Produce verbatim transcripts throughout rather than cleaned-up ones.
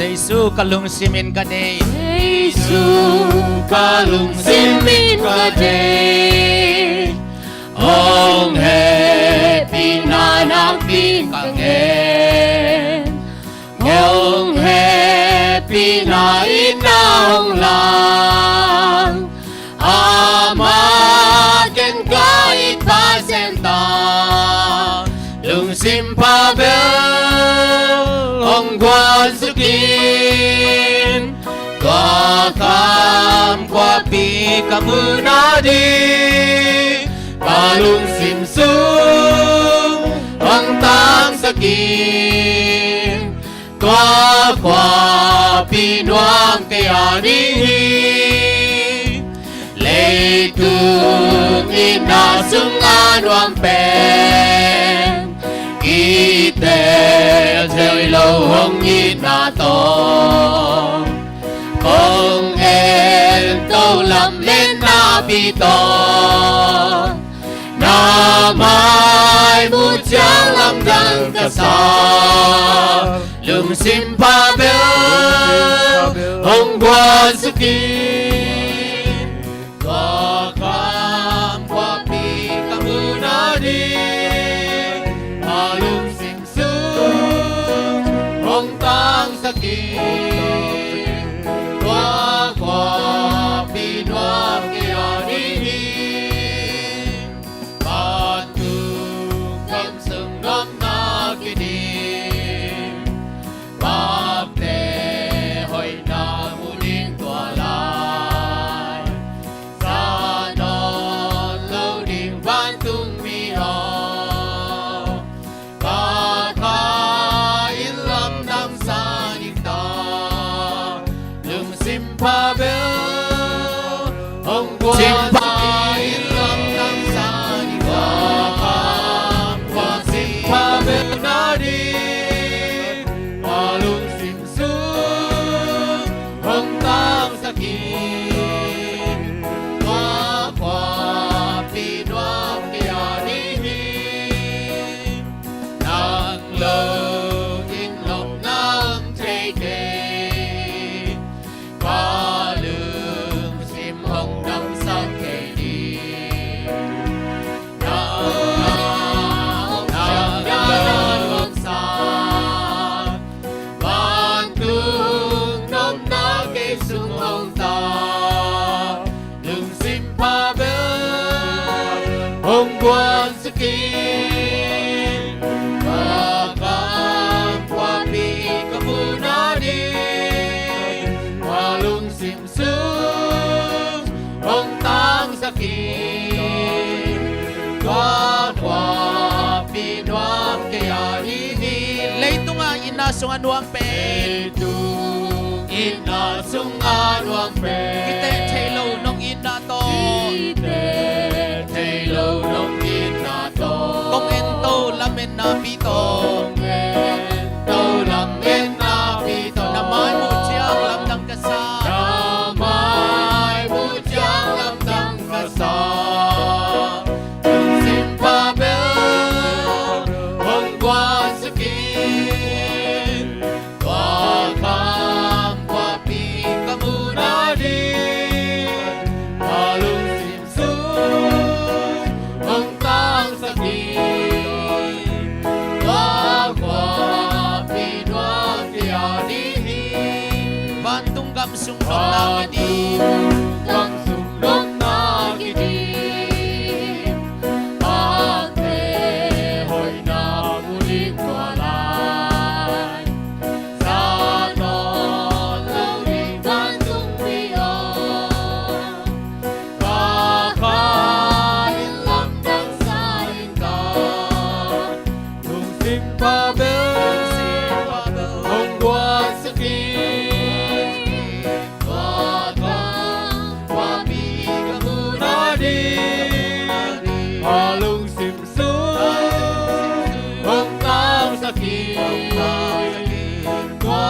Jesu ka lungsim in ka deih. Jesu ka lungsim in ka deih. Hong hehpihna nakpi ka ngen. Hong hehpihna in na hong lang. Amah ken ka it Pasian ta, lungsim pha bel hong guan suk in. Tua kham khuapi ka mu nading, ka lungsim sung hong tangsak in. Tua khuapi nuam kei a ding hi. Leitung itna sungah nuam pen, kitelzel lo hong itna tawh, kong en to lamen napi tawh. Na mai muh ciang lamdang ka sa, lungsim pha bel hong guan suk in. Tua kham khuapi ka mu nading, ka lungsim sung hong tangsak in. Tua khuapi nuam kei a ding hi. Vantung gam sung nuamna kidim, pakte hoihna mu ding tua lai. Sa nawn lo ding vantung mi aw, ka kha in lamdang sa ding ta, lungsim pha bel hong guan suk in. Lamdang sa ding ta, lungsim pha bel nading, ka lungsim sung hong tangsak in. Tua khuapi nuam kei a ding hi. Nang lo in nopna om thei kei, ka lungsim hong damsak kei ding. Nang na hong siamna nuamsa, vantung nopna kei sung hong tang, lungsim pha bel hong guan suk in. Ka kham khuapi ka mu nading, ka lungsim sung hong tangsak in. Tua khuapi nuam kei a ding hi. Leitungah itna sungah nuam pen, leitung itna sungah nuam pen, kiteh thei lo nong itna tawh, kiteh thei lo nong itna tawh, kong en to lamen napi tawh, kong en to lamen napi tawh. Na mai muh ciang lamdang ka sa, na mai muh ciang lamdang ka sa, lungsim pha bel hong guan suk in. Tua kham khuapi ka mu nading, ka lungsim sung hong tangsak in. Tua khuapi nuam kei a ding hi. Vantung gam sung nopna kidim, vantung gam sung nopna kidim, pakte hoihna mu ding tua lai. Sa nawn lo ding vantung mi aw, ka kha in lamdang sa ding ta, lungsim pha bel hong guan suk in. Tua kham khuapi ka mu nading, ka lungsim sung hong tangsak in. Tua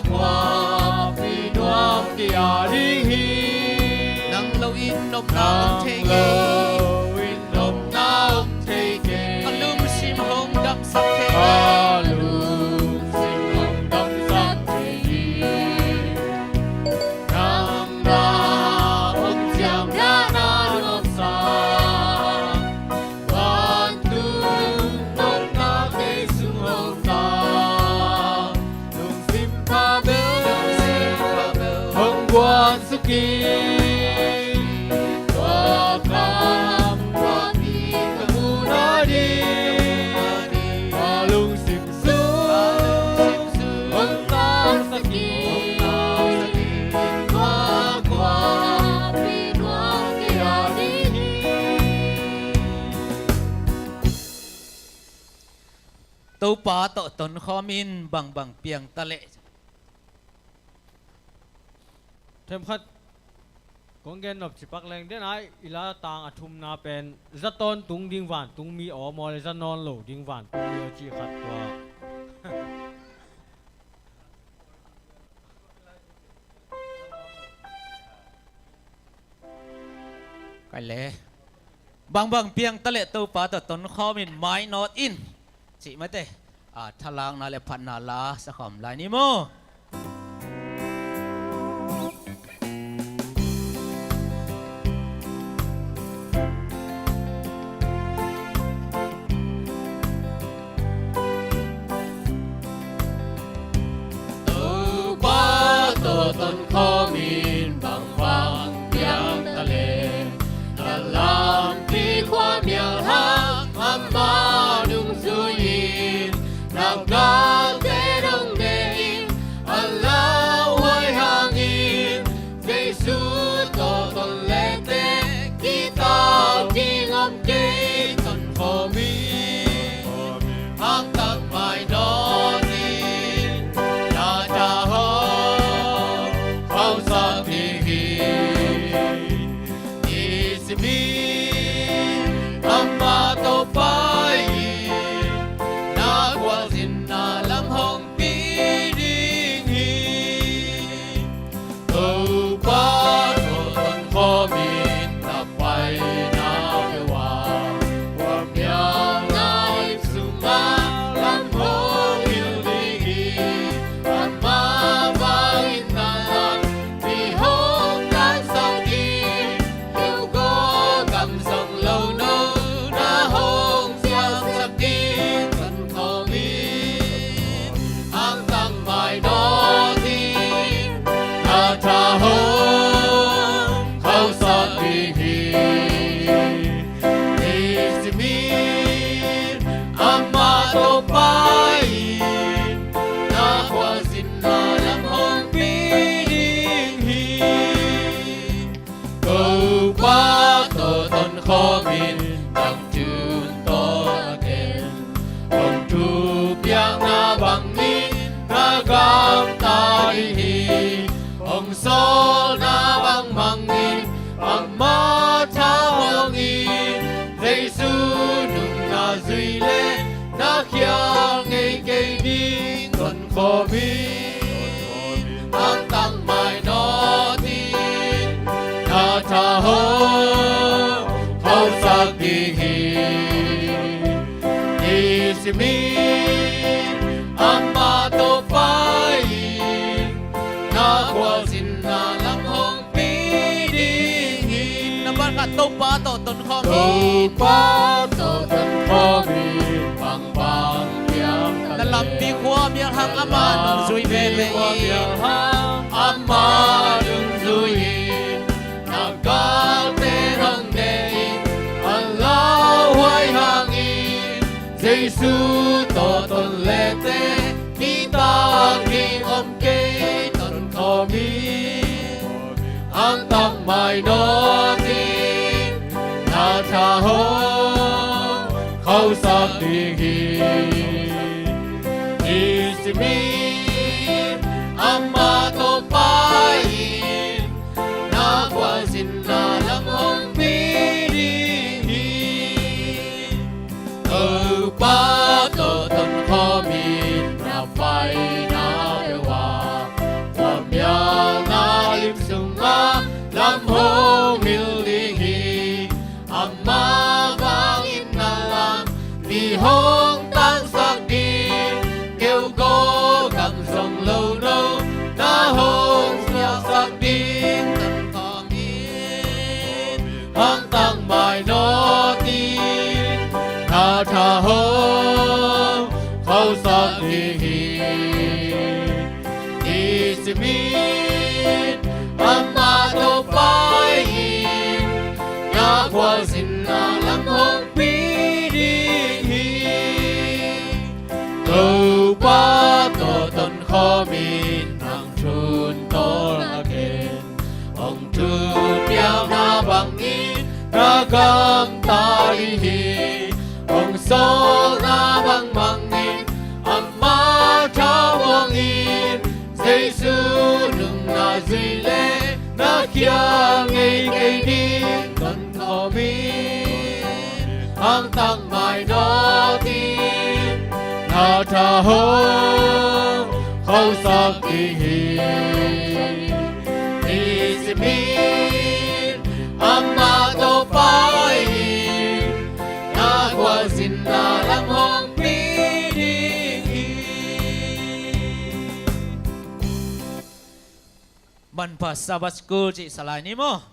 khuapi nuam kei a ding hi. Nang lo in nopna om thei kei, nang lo in nopna om thei kei, ka lungsim hong damsak thei, ka lungsim hong damsak thei hi. kik. Tua kham tua kik ka muhna ding, a lungsim sung hong tangsak kik. Tua kua pi nuam kei a ding hi. Topa tawh tonkhawm in bangbang piang ta leh. Themkhat kong gen nop cipak leng den ai, i la tang a thumna pen za tawntung ding vantung mi aw maw le za nawn lo ding vantung mi aw cih khat tua. Kai le. Bangbang piang ta leh Topa tawh tonkhawm in mainawt in cih mate. A, thalakna le phatna la sakhawm lai ni maw? Topa tawh tonkhawm in bangbang piang ta leh, na lampi khua mial hang amah nungzui in, na galte dong ne in, a lauhuai hangin Jesu tawh ton lete, kitak ding om kei, tonkhawm in, hangtang mainawt in, na tha hong khauhsak ding hi. Nisim in amah tawh pai in, na khualzinna lam hong pi ding hi. Topa tawh tonkhawm in na paina peuh ah, khuamial na ip sungah lam hong hilh ding hi. Amah bangin na lampi hong tangsak ding, keu gaw gam zong lo no, na hong siangsak ding, tonkhawm in, hangtang mainawt in, na tha hong khauhsak ding hi. Nisim in amah tawh pai in, na khualzinna lam hong pi ding hi. Topa tawh tonkhawm in, tangthu tawh na kem, hong thupiakna bangin na gamta ding hi. Hong sawlna bang mangin amah tha hong in, Jesu nungna zui le na khial ngei kei ding, tonkhawm in, hangtang mainawt in, na tha hong khauhsak ding hi. Nisim in amah tawh pai in, na khualzinna lam hong pi ding hi. Number khat, Topa tawh tonkhawm in, Topa tawh tonkhawm in, bangbang piang ta leh, na lampi khua mial hang amah nungzui veve in, amah nungzui in, na galte hong ne in, a lauhuai hangin Jesu tawh ton lete, kitak ding om kei, tonkhawm in, hangtang mainawt in, na tha hong khauhsak ding hi. Nisim in amah tawh pai in, na khualzinna lam hong pi ding hi. Topa tawh tonkhawm in, na paina peuh ah, khuamial na ip sungah lam hong hilh ding hi. Amah bangin na lampi hong tangsak ding, keu gaw gam zong lo no, na hong siangsak ding, tonkhawm in, hangtang mainawt in, na tha hong khauhsak ding hi. Nisim in Gamta ding hi. Hong sawlna bangmangin amah thamuangin, Jesu nungna zui le na khia ngei kei ding, tonkhawmin hangtak mai nawkin na tha hong khosak ding hi. Nisimin amah tawh pai in, na khualzinna lam hong pi ding hi. Manpha Sabbath School cih salai ni maw?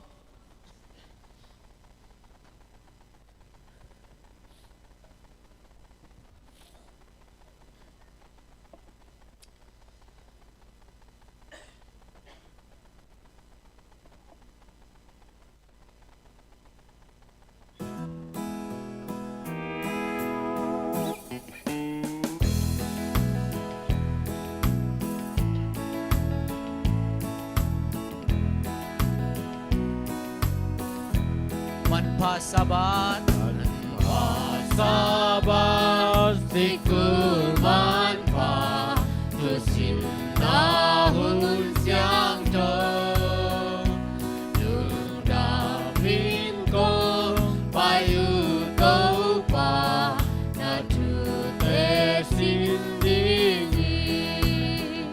Manpha Sabbath, Manpha Sabbath, sikul manpha, thusinna hun siangtho, lungdamin kong pai uh Topa, na thute sin dingin.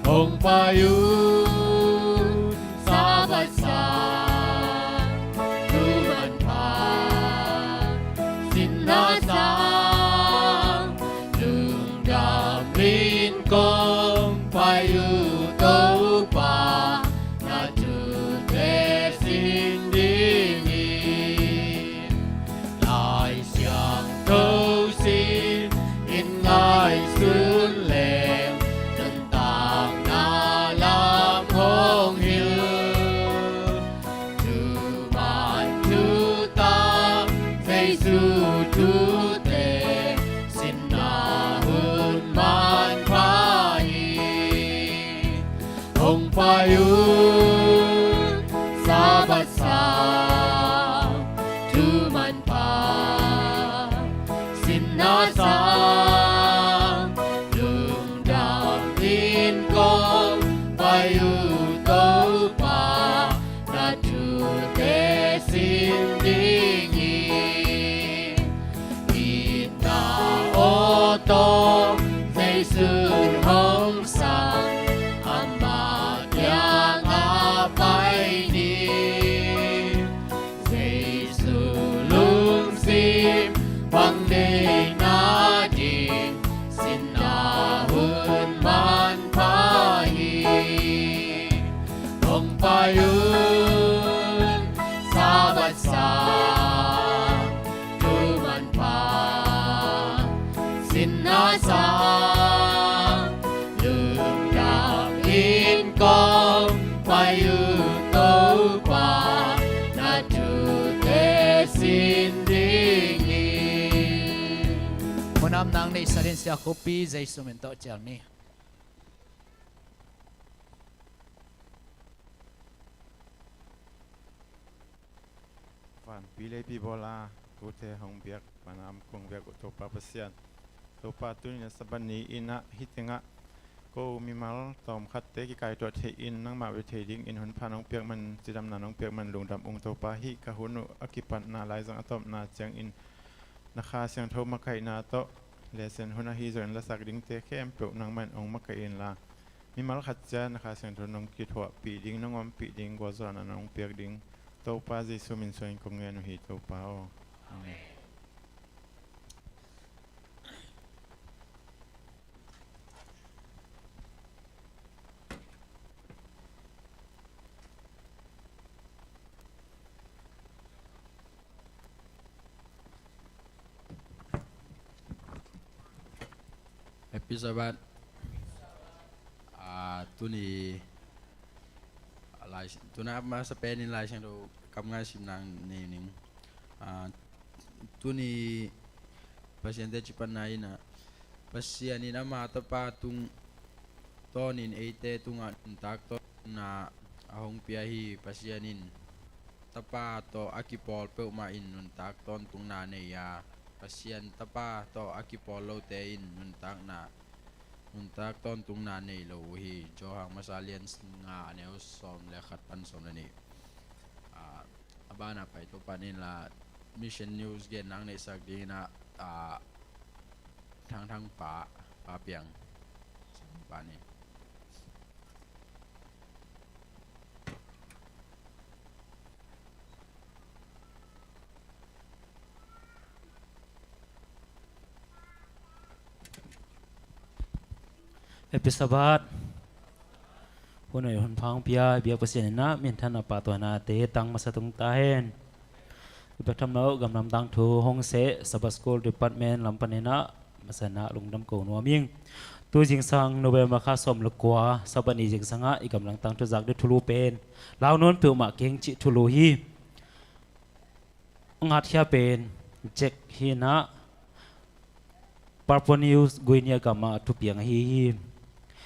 Hong pai un Sabbath sang, thu manpha, sinna sang, lungdamin kong pai uh Topa, na thute sin dingin. Lai Siangtho sin in ngaihsun leng, nuntakna lam hong hilh. Thuman thutak Jesu thute, sinna hun manpha hi. Hong pai un Sabbath sang, thu manpha, sinna sang, lungdamin kong pai uh Topa, na thute sin dingin. Itna aw tawh Jesu hong sang, amah kiangah pai ni. Jesu lungsim bang nei na ding, sinna hun manpha hi. Hong pai un Sabbath sang, thu manpha, sinna sang, lungdamin kong pai uh Topa, na thute sin dingin. Munam nang neihsa din sia khuapi Jesu min tawh cial ni. Vanpi leipi bawla kote hong biak, vanam kong biak uh Topa Pasian, Topa tuni-in a Sabbath ni-in ah hih tengah ko mimal tawmkhatte kikaituah thei-in nangmah bia thei dingin hun pha nong piak man, cidamna nong piak man lungdam ung Topa. Hih ka hun uh a kipatna laizang a tawpna ciangin na Kha Siangtho makaihna tawh lesson hun ahi zongin lasak dingte khempeuh nangmah in hong makaih inla, mimal khat ciat na Kha Siangtho nong kithuahpih ding, nong ompih ding, gualzawhna nong piak ding Topa Jesu min suangin kong ngen uh hi Topa aw. Amen. Happy Sabbath. Ah, tuni, ah, lai, tuna masa penin Lai Siangtho kamngai simna nei ning. Ah, tuni Pasian te cipatna in ah, Pasian in ama tapa tung tawnin eite tungah nuntak tawh na a hong pia hi. Pasian in Tapa tawh a kipawl peuhmah in nuntak tawntungna nei a, Pasian Tapa tawh a kipawl lote in nuntakna, nuntak tawntungna nei lo uh hi. Johan masa lian nga, a neu sawm le khat pan sawm le nih. Ah, a banah pai Topa in la Mission News gen nang neihsak dingin ah, ah, Thang Thang pa, Pa Piang, Pa ni. Happy Sabbath. Hun hoih hun pha hong pia biak Pasian in ah minthan a pahtawinate tang masa tung ta hen. Biak tham lo, gamlam tangthu hong seh Sabbath School Department lam panin ah masa in ah lungdam ko nuam ing. Tu zingsang November kha sawm le kua Sabbath ni zingsang ah i gamlam tangthu zak ding thulu pen lau nawn peuhmah keng cih thulu hi. Hong hatkhia pen Jack hi in ah, Papua New Guinea gam ah thupiang ahi hi.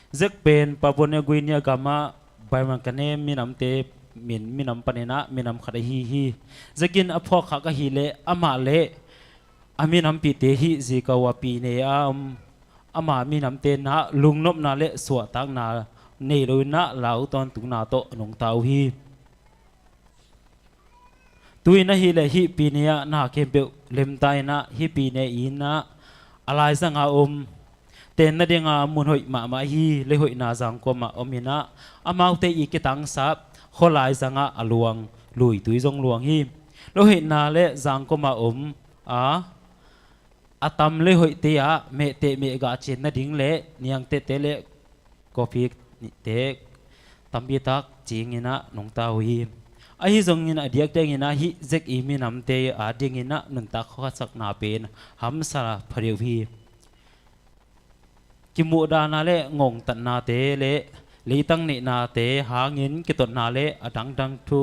Jack pen Papua New Guinea gam ah Baimangkane minamte min, minam panin ah minam khat ahi hi. Jack in a phawk khak ahih leh amah le a minampihte hih Zikau a pi ne a om ama minamte in ah lungnopna le suahtakna nei lo in ah lau tawntungna tawh a nungta uh hi. Tu-in ahih leh hih pi ne ah na khempeuh lemta in ah hih pi ne in ah a laizang a om, tenna ding a mun hoih mahmah hi. Leihoihna zangkuam ah om in ah amaute i kitangsap khualaizang ah a luang luitui zong luang hi. Leihoihna le zangkuam ah om a, a tam leihoihte ah mehteh mehgah cian nading le niangtehte le coffee te tampi tak cing in ah nungta uh hi. Ahi zongin a diakdiak in ah hih Jack i minamte a ding in ah nuntak khuasakna pen hamsa pha deuh hi. Kimuhdahna le ngongtatnate le leitang neihnate hangin kitotna le a dangdang thu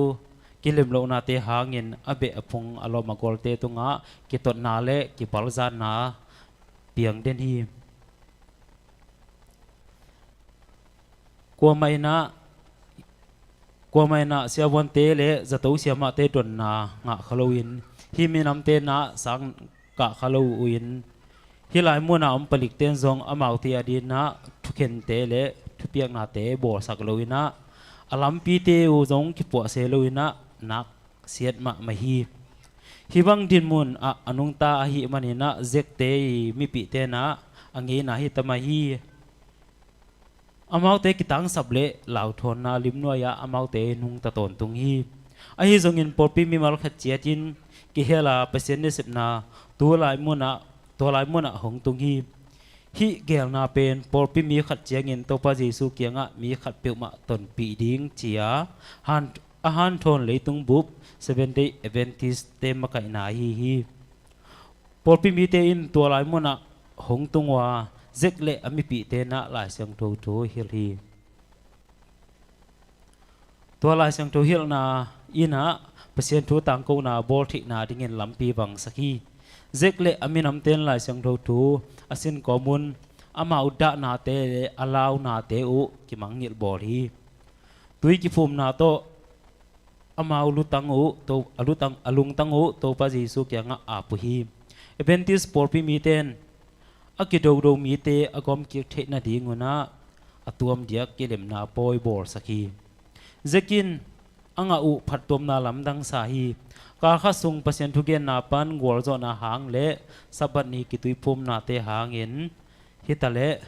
kilemlohnate hangin a beh a phung a lawm a gualte tungah kitotna le kipalzatna piang den hi. Kuamah in ah, kuamah in ah siavuante le zato siamahte donna ngah kha loin hih minamte in ah sang kah kha lo uh in, hih lai munah om palikte in zong amaute a dingin ah thukhente le thupiaknate bawlsak lo in ah a lampite uh zong kipuah se lo in ah nak siat mahmah hi. Hih bang dinmun ah a nungta ahih manin ah Jack-te i mipihte in ah a ngeina hi ta mah hi. Amaute kitangsap le lauthawnna limnuai ah amaute nungta tawntung hi. Ahi zongin pawlpi mimal khat ciat in kihel a Pasian nasepna tua lai munah, tua lai munah hong tung hi. Hih geelna pen pawlpi mi khat ciangin Topa Jesu kiangah mi khat peuhmah tonpih ding ci-a han, a hanthawn leitung bup Seventh Day Adventist-te makaihna ahi hi. Pawlpi mite in tua lai munah hong tung uh a, Jack le a mipihte in ah Lai Siangtho thu hilh hi. Tua Lai Siangtho hilhna in ah Pasian thu tangkona bawl theihna dingin lampi vangsak hi. Jack le a minamte in Lai Siangtho thu a sin kawmun amau dahnate le a launate uh kimangngilh bawl hi. Tui kiphumna tawh amau lutang uh, to, a lutang, a lungtang uh Topa Jesu kiangah ap uh hi. Adventist pawlpi mite in a kidodo mite a gawmkik theih nadingun ah a tuam diak kilemna pawi bawlsak hi. Jack in a ngah uh phattuamna lamdang sa hi. Kalkhat sung Pasian thugenna pan gualzawhna hang le Sabbath ni kituiphumnate hangin hitaleh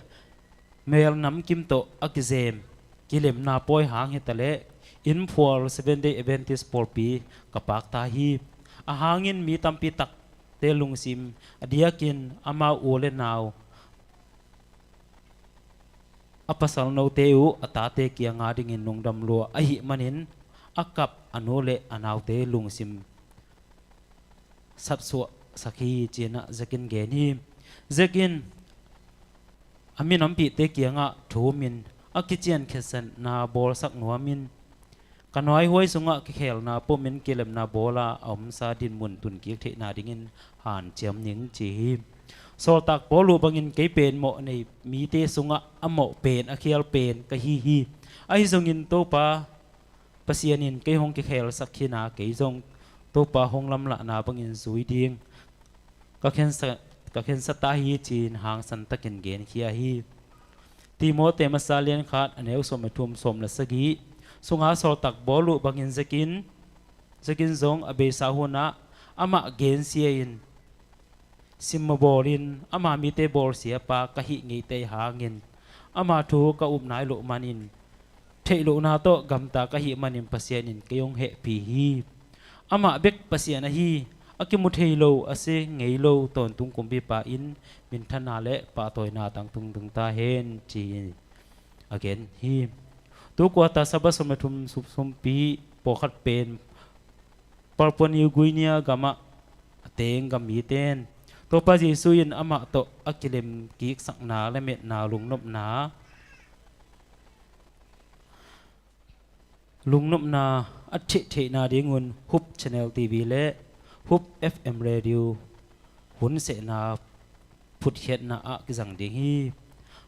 mel namkim tawh a kizem kilemna pawi hang hitaleh innphual Seventh Day Adventist pawlpi ka pakta hi. A hangin mi tampi takte lungsim a diakin amau u le nau, a pasal note uh a tate kianga dingin lungdam lua ahih manin a kap a nu le a naute lungsim satsuahsak hi, ci-in ah Jack in gen hi. Jack in a minampihte kiangah thumin a kician khiatsanna bawlsak nuamin ka nuaihuai sungah kikhelna pumin kilemna bawla a omsa dinmun tunkik theihna dingin hanciam ning, ci hi. Sawltak Paul uh bangin kei pen mawh nei mite sungah a mawh pen a khial pen ka hi hi. Ahi zongin Topa Pasian in kei hong kikhelsak khin a, kei zong Topa hong lamlahna bangin zui ding ka khensa, ka khensa ta hi, ci-in hangsan takin genkhia hi. Timote masa lian khat a neu sawm le thum, sawm le sagih sunga sawltak bawl uh bangin zekin, zekin zong a beisa hunah amah gensia in, simmaw bawlin ama mite bawlsiapa ka hih ngeite hangin ama thu ka up nai loh manin, theih lohna tawh gamta ka hih manin Pasian in kei hong hehpih hi. Amah bek Pasian ahi, a kimu thei lo, a si ngei lo tawntung kumpipa in minthana le pahtawina tang tungtung ta hen, ci a gen hi. Tu kuata Sabbath sawm le thum sum-, sumpi pawlkhat pen Papua New Guinea gamah a teng gam mite in Topa Jesu in amah tawh a kilem kiksakna lametna lungnopna, lungnopna a theihtheihna dingun Hope Channel T V le Hope F M Radio hun sehna phutkhiatna ah kizang ding hi.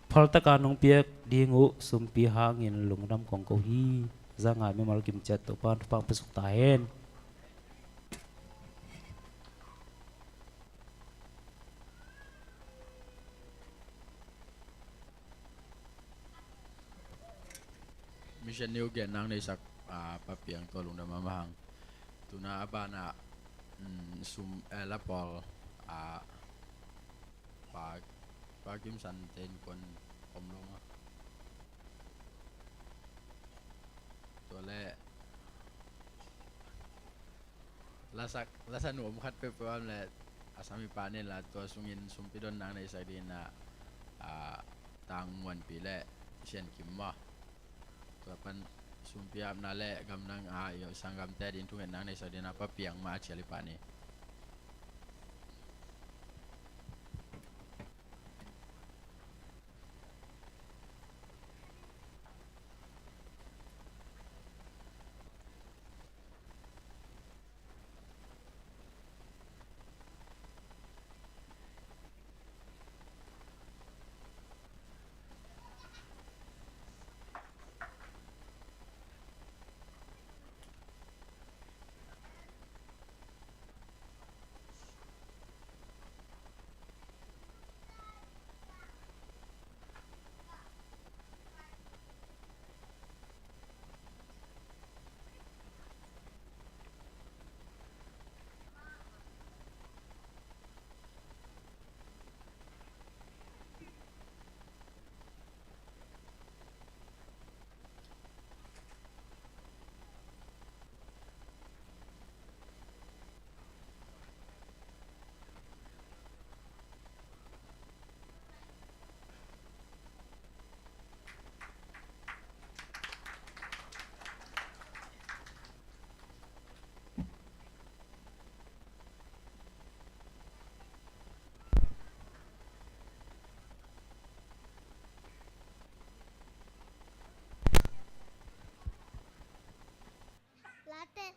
Phaltaka nong piak ding uh sumpi hangin lungdam kong ko hi. Za ngai mimal kim ciat Topa'n thupha hong piasuk ta hen. Mission New Gen nang neisak, ah, Pa Piang tua lungdam mahmah hang. Tuna a banah, mm, sum, eh, lapawl, ah, Pa, Pa Kim San te innkuan om lo maw. Tua le lasak, lasa nuam khat peuhpeuh om le a samipa nen la, tua sungin sumpi don nang neisak dingin ah, ah, Tang Muanpi le Sian Kim maw. Tua pan sumpi apna le gamdang a i sanggamte din thunget nang neisak dingin ah Pa Piang mah a cial i pan hi. Late,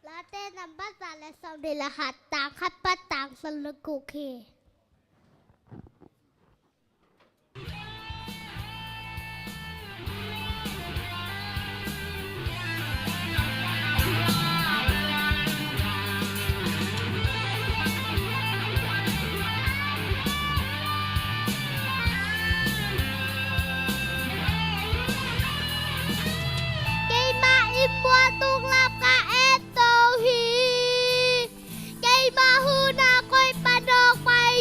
Late nambat za le sawm nih le khat, tang khat pan tang sawm le guk hi. Keimah inn mual tung lam ka en to hi. Keimah hun a koi pan hong pai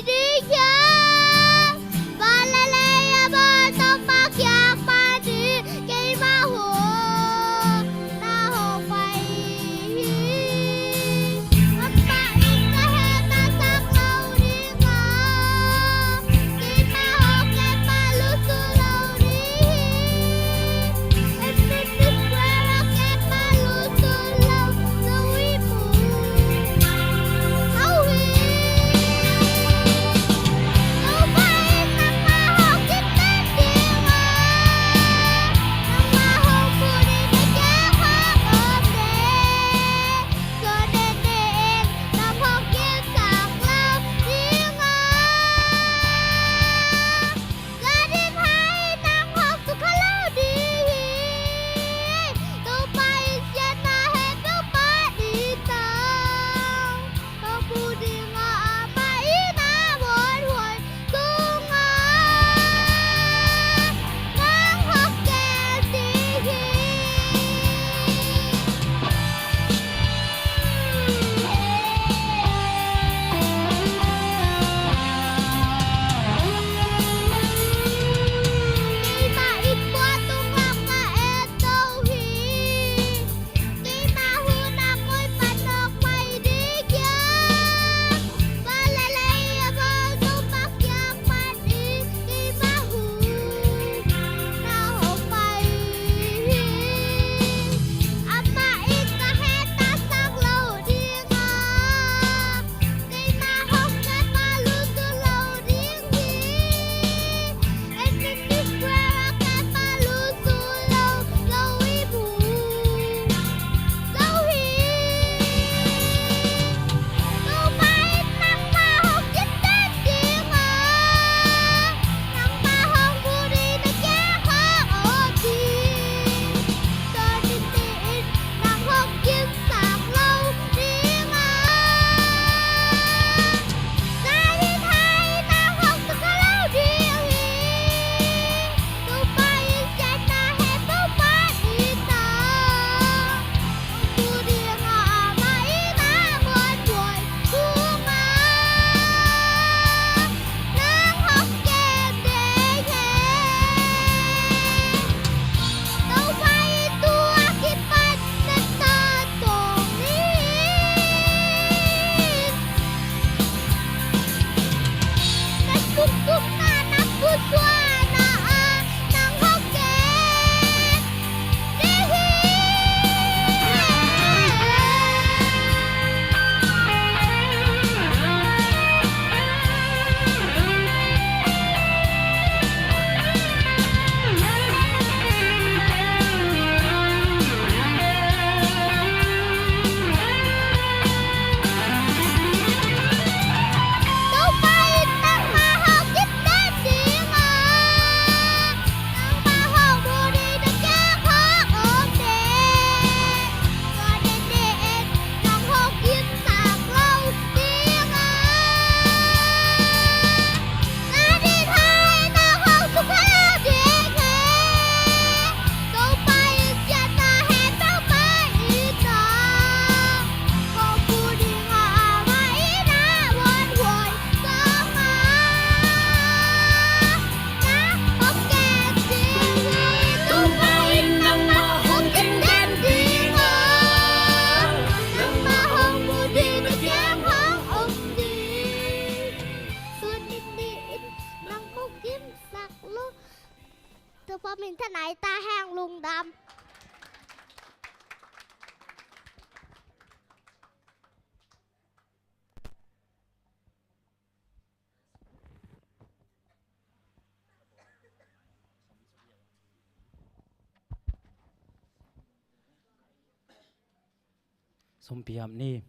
Sumpi hap ni.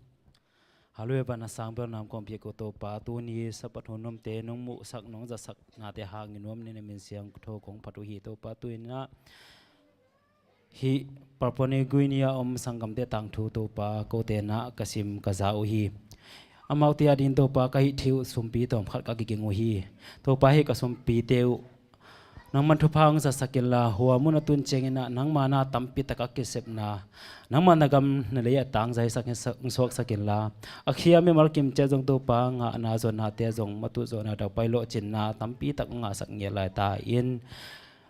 Hallelujah, van a sang bel nam kong piak uh Topa, tuni Sabbath hun omte nong muhsak, nong zasak nate hangin nuam ni na min siangtho kong phat uh hi Topa, tuni na hih Papua New Guinea a om sanggamte tangthu Topa, kote na ka sim ka za uh hi. Amaute ading Topa, ka hih theih uh sumpi tawmkhat ka kiging uh hi. Topa, hih ka sumpite uh nangman thupha hong zasak inla, hua mun a tun ciangin ah nangma na tampi tak a kisepna, nangma na gam na lei a tangzaisak hong suaksak inla, a khia mimal kim ciat zong Topa, ngahna zawhnate zong matut zawhna dau pai lawhcinna tampi tak hong ngahsak ngiat lai ta in,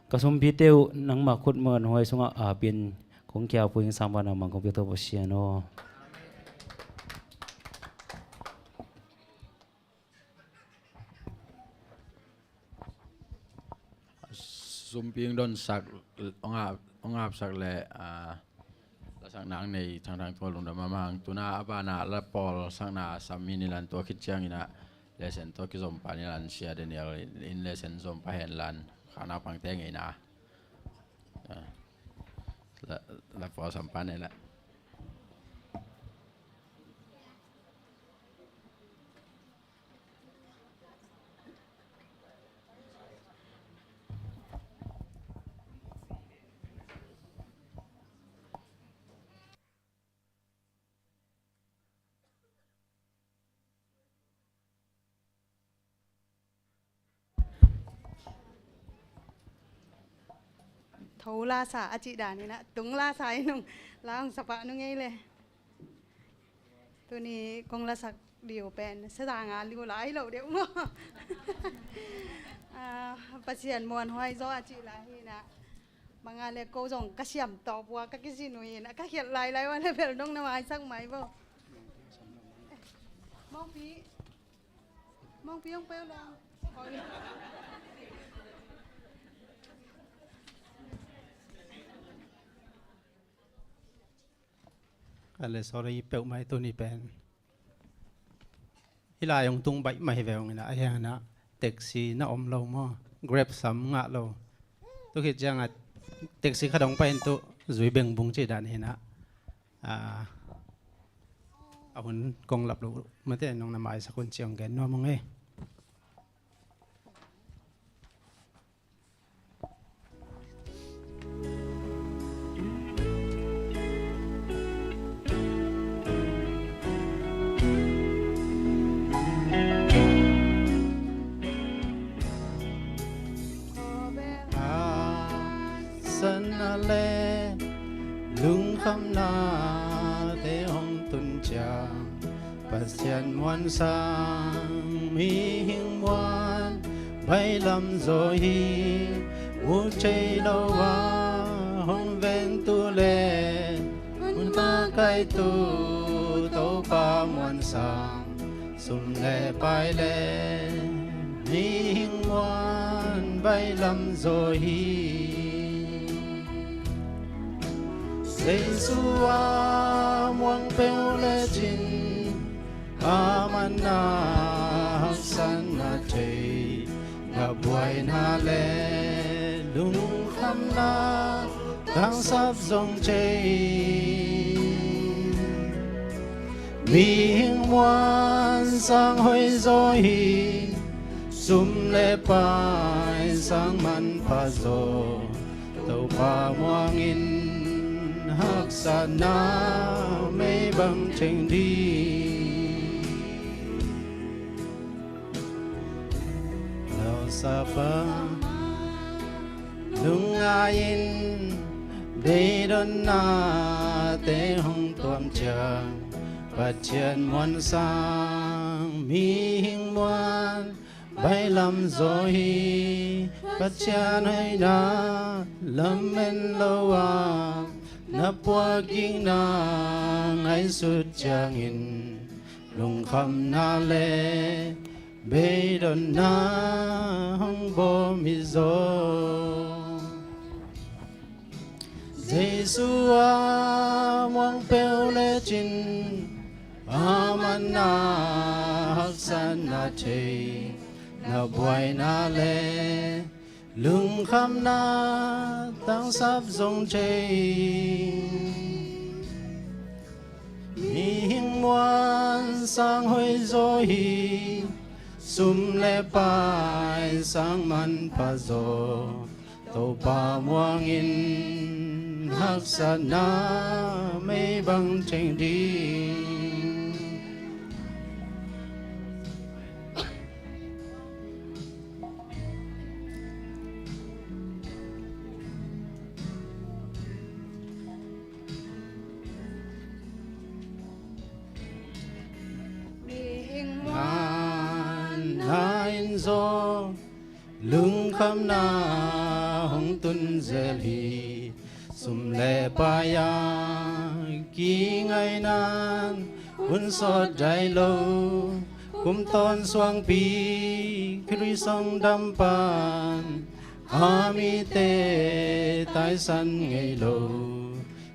ka sumpite uh nangma khut muanhuai sungah apin kong kiau pui, hong sang bang nangmah kong pia Topa Pasian aw. Sumpi hong donsak, hong ap, hong apsak le, ah, lasakna nei thangthang tua lungdam mahmah hang. Tuna a bana la pawl sakna sam hi ni lan, tua khit ciangin ah lesen tua kizom pa ni lan, Sia Daniel in lesen zom pa hen lan, khana pangte ngeina. Ah, la, la pawl sam pa ni lan. Tho lasa a cih dan in ah, tung lasa in hong la hong sapa nung ei le. Tuni kong lasak diu pen, sa za nga liu lai lo deuh maw. Ah, Pasian muanhuai zaw a cih lai hi in ah. Bang a le ko zong ka siam tawp ua ka kizin uh hi in ah, ka khialh lailai ua le bel nong na maisak mai bo. Mawngpi. Mawngpi hong peuh lawng. Ale, sorry peuh mai tuni pen. Hih lai hong tung baih mai ve hong in ah, a hiang in ah taxi na om lo maw? Grab sam ngah lo. Tu khit ciangah taxi khat hong pai in tu, Zui Beng Bung cih dan hi in ah. Ah, a hun kong lap lo mate, nong na maisak hun ciang gen nuam hong ei. Sana le lungkhamnate hong tun ciang, Pasian muan sang mihing muan baihlam zaw hi. Mu thei lo a hong ventu le, hun a kaitu Topa muan sang, sum le pai le mihing muan baihlam zaw hi. Jesu a muang peuh lecin, a man na haksatna thei, na buaina le lungkhamna tangsap zong thei. Mihing muan sang hoih zaw hi, sum le pai sang manpha zaw, Topa muangin haksatna mei bang theng ding. Lausapa lungngai in, beidonnate hong tuam ciang, Pathian muan sang mihing muan baihlam zaw hi. Pathian hoihna lamen lo a, na puakikna ngaihsut ciangin, lungkhamna le beidonna hong bawm hi zaw. Jesu a muang peuh lecin, a man na haksatna thei, na buaina le lungkhamna tangsap zong thei. sang hoih zaw hi. Sum le pai sang manpha zaw, Topa muangin haksatna mei bang ceng ding. Mihing muanna in zaw lungkhamna hong tun zel hi. Sum le pai a kingaihna in hun sawt dai lo, kum tawn suangpi Khrih sawngdam pan a mite taisan ngei lo.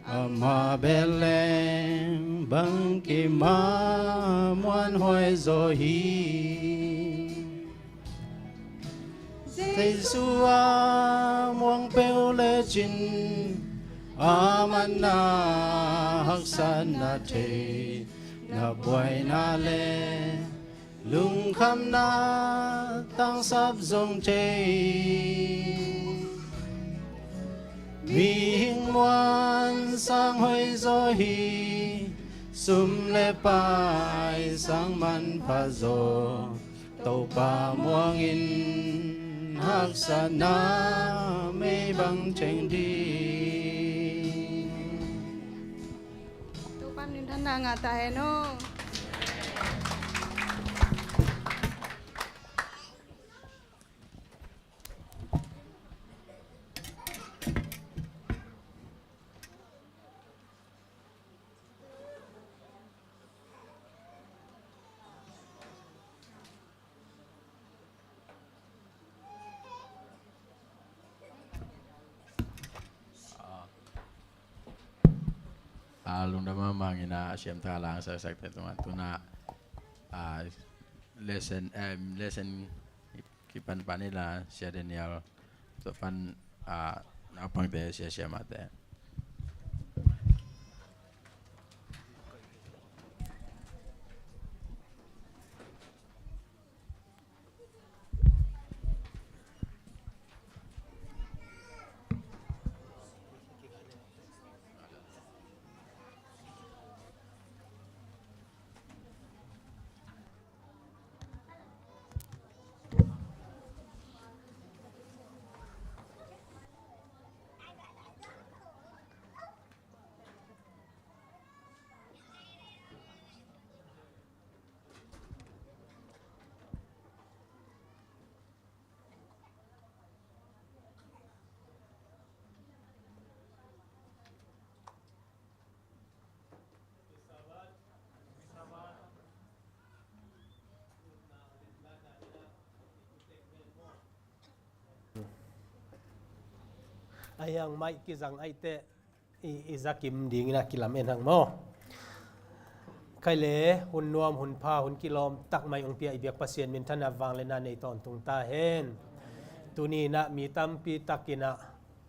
Ama bel leng bangkim a muanhuai zaw hi. Jesu a muang peuh lecin a manna haksatna thei, na buaina le lungkhamna tangsap zong thei. Mihing muan sang hoih zaw hi. Sum le pai sang manpha zaw, Topa muangin haksatna mei bang ceng ding. Topa minthanna ngah ta hen aw. A lungdam mahmah ing a, siamtha lang saksakte tungah tu-in ah, lesson, em, lesson kipan pan ing a, Sia Daniel, tua pan, ah, naupangte, sia, siamahte. A hiang maih kizang ahih teh i, i zakim dingin a kilam en hang maw. Kei le hun nuam, hun pha, hun kilawm tak mai hong pia i biak Pasian minthanna vangliatna nei tawntung ta hen. Tuni-in ah mi tampi takin ah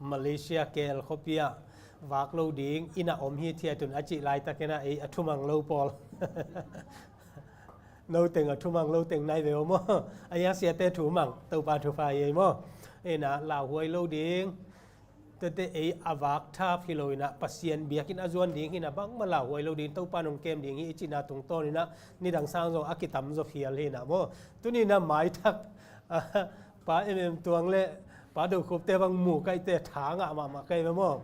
Malaysia K L khuapi ah vak lo ding inn ah om hithiat un a cih laitakin ah ei a thumang lo pawl. No teng a thumang lo teng nai ve aw maw. A hiang siate thumang, Topa thupha hi ei maw. Inn ah lauhuai lo ding. Tete ei a vak thap hi lo-in ah Pasian biakinn a zuan ding hi-in ah bangmah lauhuai lo ding, Topa in hong kem ding hi i cihna tungtawn-in ah nidang sang zong a kitam zaw phial hi-in ah maw. Tuni-in ah maitak, ah, Pa Em Em Tuang le Pa Do Khup te bang mu kei teh tha ngah mahmah kei ve maw.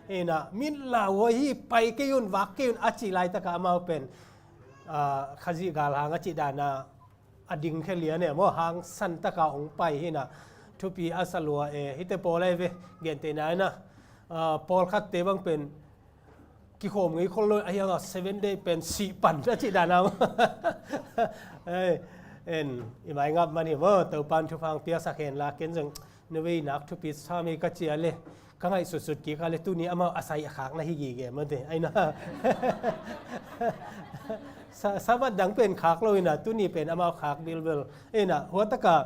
Hi-in ah min lauhuai hi, pai kei un, vak kei un a cih laitak ah amau pen, ah, Khazih galhang a cih dan ah a dingkhia lian e maw, hangsan tak a hong pai hi-in ah thupi a sa lua e. Hihte pawl ahi ve, gentehna-in ah, ah, pawlkhatte bang pen kikhawm ngei khol lo, a hiang ah Seven Day pen sih pan a cih dan a maw. Ei, en, i mai ngap man hi maw, Topa in thupha hong piaksak hen la, ken zong na vei nak thupi sam hi ka ci a leh, ka ngaihsutsut kik a leh tuni amau a sai a khak na hi gige maw te, ai na. Sa-, Sabbath dang pen khak lo-in ah tuni pen amau khak bilbel. Ei na, hua tak a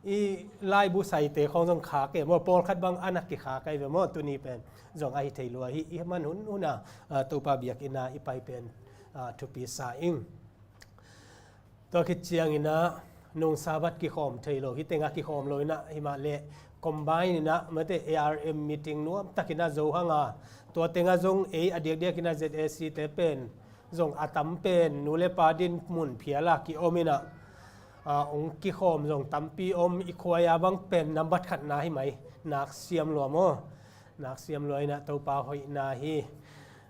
i laibu saite khawng zong khak e maw, pawlkhat bang a na kikhak ahi ve maw, tuni pen zong ahi thei lua hi, i man hunhun a, ah, Topa biakinn ah i pai pen, ah, thupi sa ing. Tua khit ciangin ah nung Sabbath kikhawm thei lo, hih tengah kikhawm lo in ah, himah leh combine in ah, mate, A R M meeting nuam takin ah zo hang a, tua tengah zong ei a diakdiakin ah Z A C te pen zong a tam pen nu le pa din mun phial a ki-om in ah, a, hong kikhawm zong tampi om, i khuai a bang pen nambat khatna hi mai, nak siam lua maw? Nak siam lua in ah Topa hoihna hi.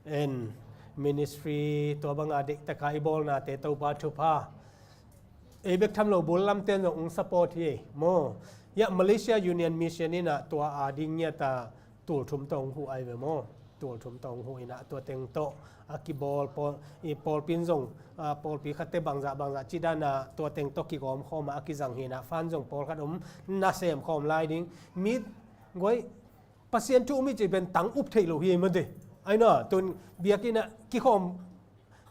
En, ministry tua banga deihtaka i bawlnate Topa thupha. Ei bek tham lo bul lamten zong hong support hi maw? Hiah Malaysia Union Mission in ah tua a ding ngiata tul thum tawh hong huh ai ve maw? Tul thum tawh hong huh in ah tua teng tawh a kibawl, pawl, i pawlpi in zong, a, pawlpi khatte bangzah bangzah ci dan a tua teng tawh kigawm khawm a, a kizang hi in ah, fan zong pawlkhat om, nasem khawm lai ding. Mi guai, Pasian thu um hi cih pen tang up theih lo hi mate. Ai na, tun biakinn ah kikhawm,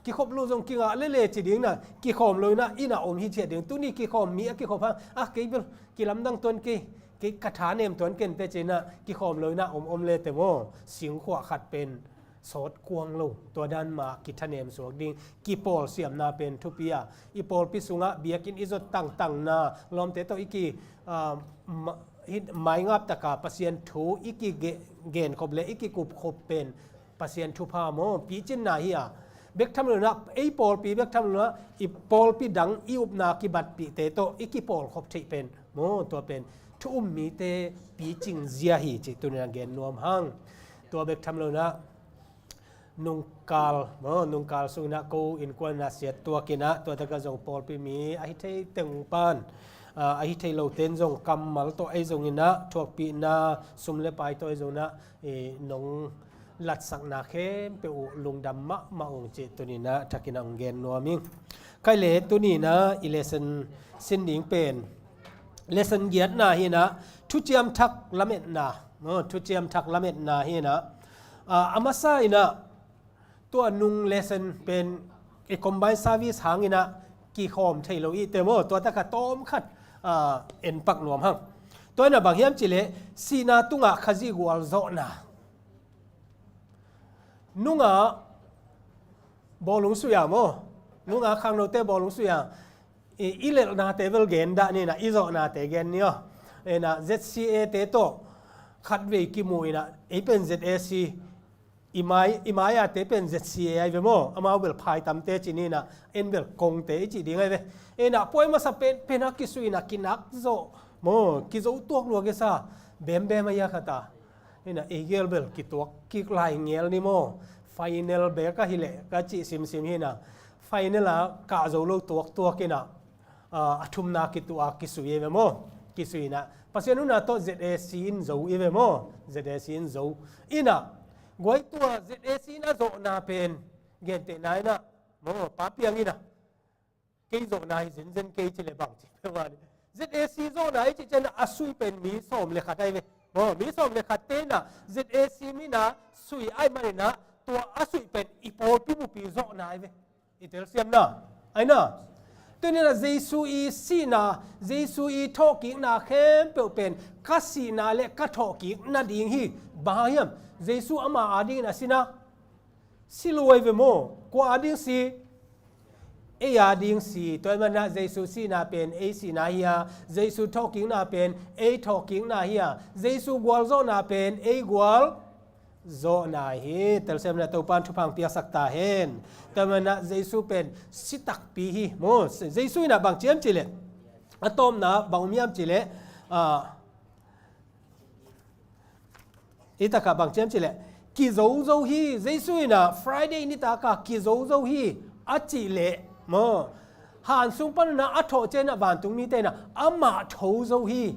kikhop lo zong kingah lele ci ding na, kikhawm lo in ah inn ah om hi ciat ding. Tuni kikhawm, mi a kikhop hang, a, kei bel kilamdang tuan kei, kei ka thanem tuan ken te ci in ah kikhawm lo in ah om om le te maw? Singkhuah khat pen sawt kuang lo, tua dan mah kithanem suak ding, kipawlsiamna pen thupi a, i pawlpi sungah biakinn i zot tangtangna, lawmte tawh i ki, a, ma-, hih maingap taka Pasian thu i ki ge-, genkhop le i kikupkhop pen Pasian thupha maw, picinna hi a. Bek tham lo in ah, ei pawlpi bek tham lo in ah, i pawlpi dang i upna kibatpihte tawh i kipawlkhop theih pen maw, tua pen thu um mite picing zia hi cih tuni in ah gen nuam hang. Tua bek tham lo in ah, nungkal, maw, nungkal sung in ah ko innkuan in ah siat tuak in ah, tua takah zong pawlpi mi a hi thei teng pan, a, a hi thei lote in zong kammal tawh ei zong in ah, thuakpihna, sum le pai tawh ei zong in ah, i, nong latsakna khempeuh uh lungdam mahmah ung cih tuni in ah thakin ah hong gen nuam ing. Kei le tuni in ah i lesson sin ding pen lesson giatna hi in ah, thuciam thak lametna, no, thuciam thak lametna hi in ah, a, a masa in ah, tua nung lesson pen i combine service hang in ah kikhawm thei lo i te maw, tua takah tawmkhat, a, en pak nuam hang. Tua in ah bang hiam cih leh, sihna tungah Khazih gualzawhna. Nungah bawlung sui a maw? Nungah khangnote bawlung sui a. I, i lelhnate bel gen dah ni in ah, i zawhnate gen ni aw. In ah Z C A te tawh khatvei kimu in ah, ei pen Z A C, i mai, i mai-ate pen Z C A ai ve maw? Amau bel phaitamte ci ni in ah, en bel kongte i cih ding ai ve. In ah puai masa pen, pen a kisui in ah kinak zawh maw, kizo tuak lua kisa, bembem a ia khat a. In ah ei gel bel kituak kik lai ngel ni maw? Final bek ahi leh ka cih simsim hi in ah, final a kah zo lo tuaktuak in ah, a, a thumna kituah a kisui ei ve maw? Kisui in ah Pasian huhna tawh Z A C in zo ei ve maw? Z A C in zo. In ah guai, tua Z A C in a zawhna pen gentehna in ah maw, Pa Piang in ah, kei zawhna hi zenzen kei ci leh bang ci peuh a ni. Z A C zawhna i cih ciang a sui pen mi sawm le khat ai ve. Maw, mi sawm le khatte in ah Z A C mi in ah sui ai man in ah, tua a sui pen i pawlpi bupi zawhna ai ve. I telsiamna ai na. Tuni in ah Jesu i sihna, Jesu i thawhkikna khempeuh pen ka sihna le ka thawhkik nading hi. Bang hang hiam? Jesu ama adingin a si na, si lo ai ve maw? Kua ading si? Ei ading si. Tua ahih manin ah Jesu sihna pen ei sihna hi a, Jesu thawhkikna pen ei thawhkikna hi a, Jesu gualzawhna pen ei gual zawhna hi. Telsiamna, Topa'n thupha hong piaksak ta hen. Tua ahih manin ah Jesu pen si takpi hi maw? Jesu in ah bang ci hiam cih leh, a tawpna bang om hiam cih leh, a, ei takah bang ci hiam cih leh, kizozo hi. Jesu in ah Friday nitak a kizozo hi a cih leh maw, han sung pan in ah a thawh ciang in ah vantung mite in ah amah tho zo hi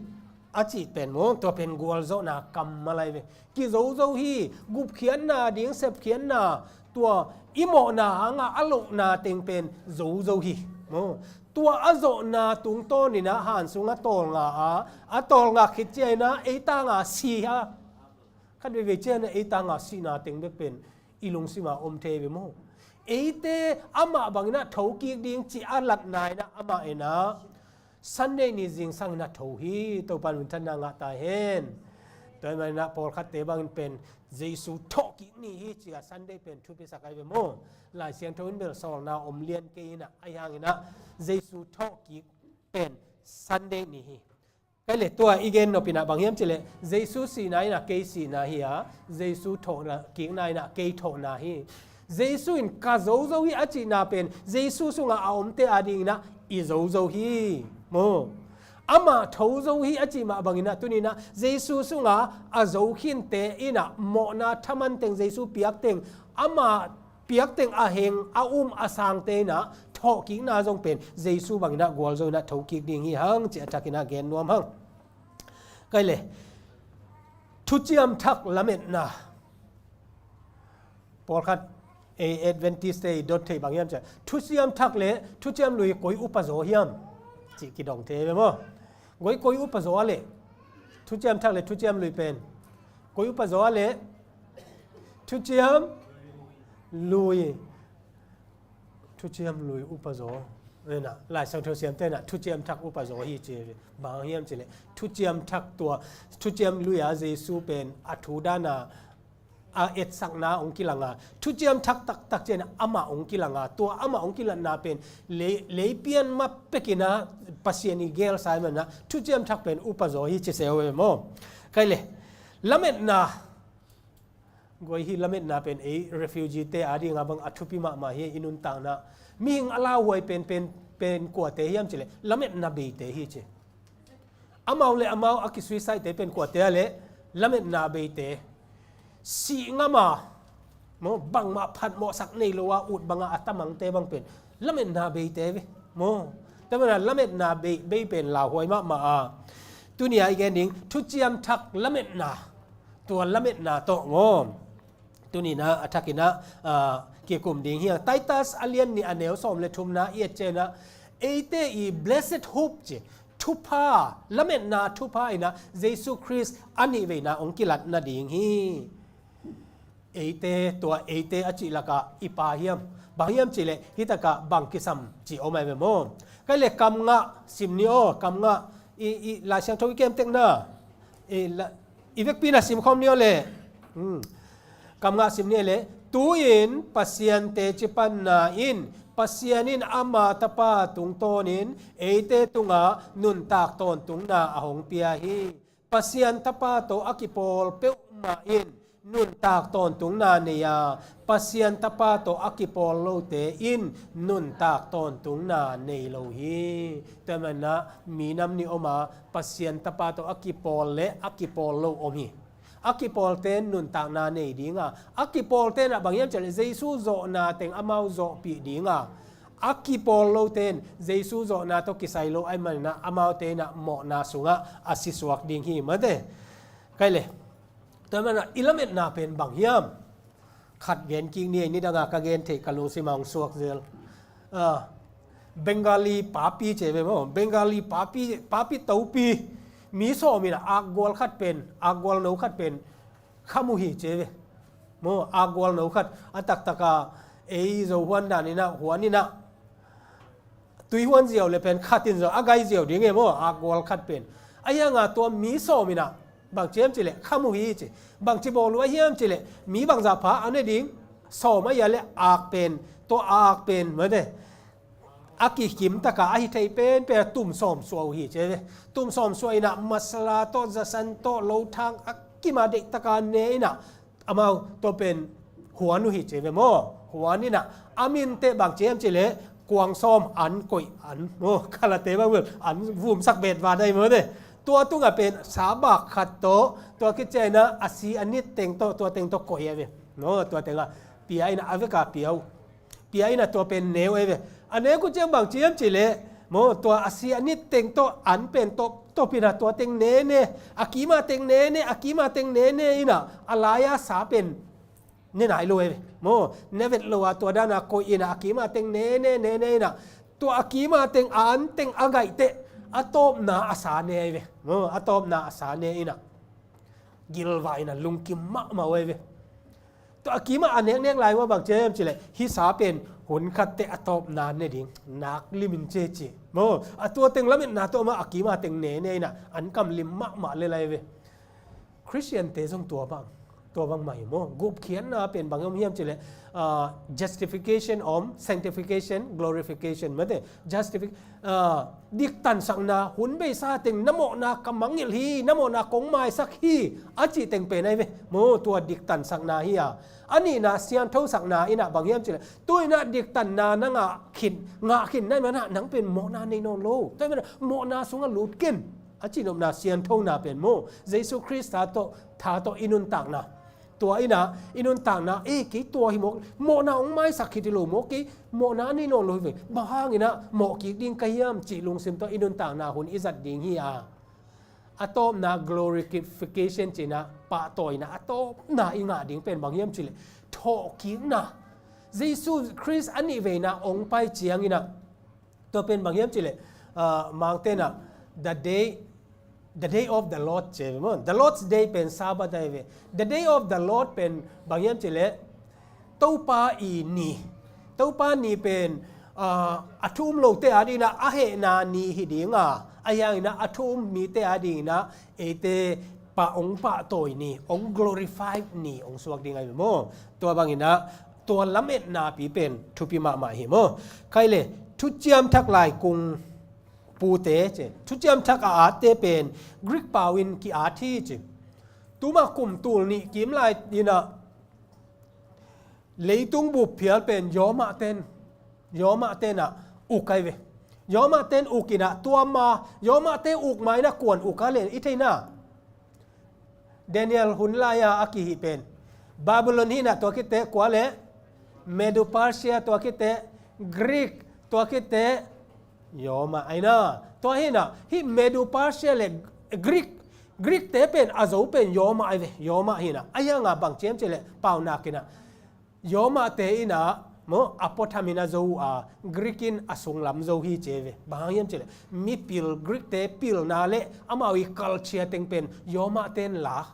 a cih pen maw, tua pen gualzawhna kammal ai ve. Kizozo hi. Gupkhiatna ding sepkhiatna, tua i mawhna hangah a lohna teng pen zozo hi maw. Tua a zawhna tungtawn in ah han sung a tawlnga a, a tawlnga khit ciang in ah ei tanga si a, khat veivei ciang in ah ei tanga sihna teng bek pen i lungsim ah om thei ve maw? Eite amah bang in ah thokik ding cih a latna in ah amah in ah Sunday ni zingsang in ah tho hi. Topa'n minthanna ngah ta hen. Tua hi maninah pawlkhatte bangin pen Jesu thawhkik ni hi ci-a Sunday pen thupisak ahi ve maw. Lai Siangtho in bel sawlna om lian kei inah, ahi hanginah Jesu thawhkik pen Sunday ni hi. Kai le tua i gen nopinah bang hiam cileh, Jesu sihna inah kei sihna hi a, Jesu thawhkikna inah kei thawhna hi. Jesu in ka zo zo hi a cihna pen Jesu sungah a omte adinginah i zo zo hi maw. Amah tho zo hi a cih mah banginah tuninah Jesu sungah a zo khinte inah mawhna thaman teng Jesu piakteng, amah piakteng a heng a um a sangte inah thawhkikna zong pen Jesu banginah gualzo inah thokik ding hi hang ci a thakinah gen nuam hang. Kai le, thuciam thak lametna. Pawlkhat ei Adventist te i dot theih bang hiam ciah, thuciam thak le thuciam lui koi upa zaw hiam cih kidong thei ve maw. Koi koi upa zaw a le, thuciam thak le thuciam lui pen koi upa zaw a le, thuciam lui. Thuciam lui upa zaw. Ena, Lai Siangtho siamte na thuciam thak upa zaw hi ci. Bang hiam cileh, thuciam thak tua, thuciam lui a Jesu pen a thu dana a etsakna hong kilanga, thuciam thak taktak cian amah hong kilanga, tua amah hong kilatna pen lei, leipian ma pekina Pasian i gel sa i manna thuciam thak pen upa zaw hi ci seu ve maw. Kai le, lametna. Guai hi lametna pen ei refugee te adinga bang a thupi mahmah hi. I nuntakna mihing a lauhuai pen, pen, pen kuate hiam cileh lametna beite hi ci. Amau le amau a kisuicide te pen kuate a le lametna beite. Sih ngama maw, bangmah phatmawhsak nei lo a ut banga a tamangte bang pen lametna beite ve maw. Tua mana lametna bei, bei pen lauhuai mahmah a. Tunia i gen ding thuciam thak lametna. Tua lametna tawh ngawm. Tunina a thakina, ah, kikum ding hiang. Titus a lian nih a neu sawm le thumna i et cianah eite i blessed hope ci, thupha, lametna thupha inah Jesu Khrist a nih veina hong kilat nading hi. Eite, tua eite a cih lakah i pa hiam? Bang hiam cileh hitakah bang kisam ci om ai ve maw. Kai le kam ngah sim ni aw, kam ngah i, i Lai Siangtho i kemtekna. I la, i vekpi na simkhawm ni aw le. Hmm. Kam ngah sim ni le. Tu-in Pasian teci panna in Pasian in ama tapa tungtawnin eite tungah nuntak tawntungna a hong pia hi. Pasian tapa tawh a kipawl peuhmah in nuntak tawntungna nei a, Pasian tapa tawh a kipawl lote in nuntak tawntungna nei lo hi. Tua manah minam nih om a, Pasian tapa tawh a kipawl le a kipawl lo om hi. A kipawlte in nuntakna nei dinga, a kipawlte inah bang hiam cileh Jesu zawhna teng amau zawhpih dinga, a kipawl lote in Jesu zawhna tawh kisai lo ai manah amaute inah mawhna sungah a sisuak ding hi mate. Kai le. Tua manah i lametna pen bang hiam? Khat gen kik ni, ei nidanga ka gen theih ka lungsim a hong suak zel. Ah, Bengali papi ci ve maw. Bengali papi, papi topi. Mi sawm inah akgual khat pen, akgual no khat pen kham uh hi ci ve maw. Akgual no khat a taktaka ei Zo huan dan inah, huan inah tui huan ziau le pen khat in zaw a gai ziau ding e maw, akgual khat pen. Ahi hanga tua mi sawm inah bang ci hiam cileh kham uh hi ci. Bang ci bawl uh ahi hiam cileh mi bangzah pha a ne ding? Sawm ahi a le ak pen, tua ak pen mate. A kikim taka ahi thei penpen a tum sawm suah uh hi ci ve. Tum sawm suah inah masala tawh, zasan tawh, lothang a kima deih taka ne inah amau tua pen huan uh hi ci ve maw. Huan inah a minteh bang ci hiam cileh kuang sawm an koih an maw. Kalate bang bel an vumsak bet va dai maw te. Tua tungah pen sabak khat tawh, tua kicia inah a si a nit teng tawh, tua teng tawh koih a ve maw. Tua tengah pia inah a veka pia uh. Pia inah tua pen neu a ve. A neu uh ciang bang ci hiam cileh maw, tua a si a nit teng tawh an pen tawh, tawh pi inah tua teng nene, a kima teng nene, a kima teng nene inah a laia sa pen ne nai lo e ve maw. Ne vet lo a tua dana koih inah a kima teng nene, nene inah tua a kima teng a an teng a gaihteh a tawpna a sa ne e ve maw. A tawpna a sa ne inah gilvah inah lungkim mahmah e ve. Tua a kima a neknek lai maw bang ci hiam cileh hih sa pen hun khatteh a tawpna ne ding nak limin ci ci maw. A tua teng lametna tawh mah a kima teng nene inah an kam lim mahmah le lai ve. Khristiante zong tua bang, tua bang mah hi maw. Gupkhiatna pen bang om hiam cih leh, ah, justification om, sanctification, glorification. Mate, justific-, ah, diktansakna, hun beisa teng na mawhna ka mangngilh hi, na mawhna kong maisak hi, a cih teng pen ahi ve maw, tua diktansakna hi a. A nihna sianthosakna in ah bang hiam cih leh, tu in ah diktanna na ngah khin, ngah khin na hih manin ah nang pen mawhna nei nawn lo. Tua hih manin ah mawhna sungah lut ken, a cihnopna sianthona pen maw, Jesu Khrist tawh, tha tawh i nuntakna. Tua in ah i nuntakna, eh, kei tua hi mawk, mawhna hong maisak khit hi lo maw, kei mawhna a nei nawn lo hi ve. Bang hangin ah mawh kik ding ka hiam cih lungsim tawh i nuntakna hun i zat ding hi a. A tawpna glorification cih in ah, pahtawina a tawpna i ngah ding pen bang hiam cih leh thawhkikna. Jesu Khrist a nih veina hong pai ciangin ah, tua pen bang hiam cih leh, ah, Mangte in ah, the day, the day of the Lord ci ve maw. The Lord's day pen Sabbath ahi ve. The day of the Lord pen bang hiam cih leh Topa i ni. Topa ni pen, ah, a thu um lote adingin ah, a hehna ni hi ding a, ahi hangin ah a thu um mite adingin ah eite pah, hong pahtawi ni, hong glorify ni hong suak ding ahi ve maw. Tua bangin ah tua lametnapi pen thupi mahmah hi maw. Khai le, thuciam thak lai kung pute ci, thuciam thak a atte pen Greek pau in ki-at hi ci. Tuma kum tul nih kim lai in ah leitung bup phial pen Roma ten, Roma ten ah uk ahi ve. Roma ten uk in ah, tua ma, Roma te uk ma in ah kuan uk a le i thei na. Daniel hun lai-a a kihih pen Babylon hi in ah, tua khit teh kua le, Medo Persia, tua khit teh Greek, tua khit teh Roma ahi na. Tua hi in ah, hih Medo Persia le Greek, Greek te pen a zo pen Roma ahi ve, Roma hi in ah. Ahi hang a bang ci hiam cih leh, paunak in ah Roma te in ah maw, a puatham in a zo uh a, Greek in a sunglam zo hi ci ve. Bang hang hiam cih leh, mipil, Greek te pilna le amau i culture teng pen Roma ten lak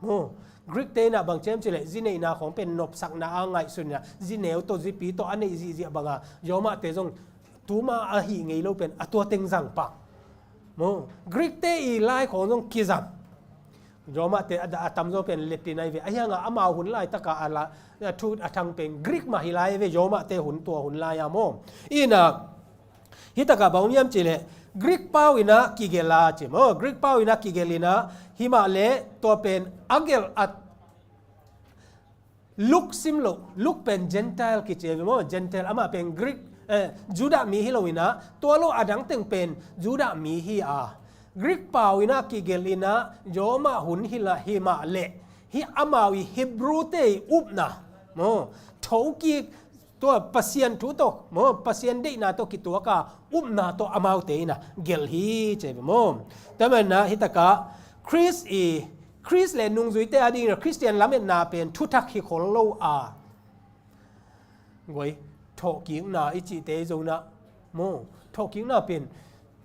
maw. Greek te in ah bang ci hiam cih leh, zi neihna khawng pen nopsakna a ngaihsun in ah, zi neu tawh, zi pi tawh a neih zihziah bang a, Roma te zong tuma a hih ngei lo pen a tua teng zang pah maw. Greek te i lai khawng zong kizang. Roma te a, a tamzaw pen Latin ahi ve. Ahi hang a amau hun laitak a, a la, a thu a thang pen Greek mah hi lai ve, Roma te hun, tua hun lai-a maw. In ah, hih tak ah bang om hiam cih leh, Greek pau in ah kigelh a ci maw, Greek pau in ah kigelh in ah, hi mah leh tua pen a gelh a, Luke sim loh, Luke pen Gentile kici ve maw, Gentile, amah pen Greek, eh, Judah mi hi lo in ah, tua lo a dang teng pen Judah mi hi a. Greek pau in ah kigelh in ah, Roma hun hi la, hi mah leh, hih amau i Hebrew te i upna maw, thokik, tua Pasian thu tawh maw, Pasian deihna tawh kituak a upna tawh amaute in ah gelh hi ci ve maw. Tua manin ah hih tak ah Khrist i, Khrist le nungzuite adingin ah Khristian lametna pen thuthak hi khol lo a. Guai, thawhkikna i cihte zong in ah maw, thawhkikna pen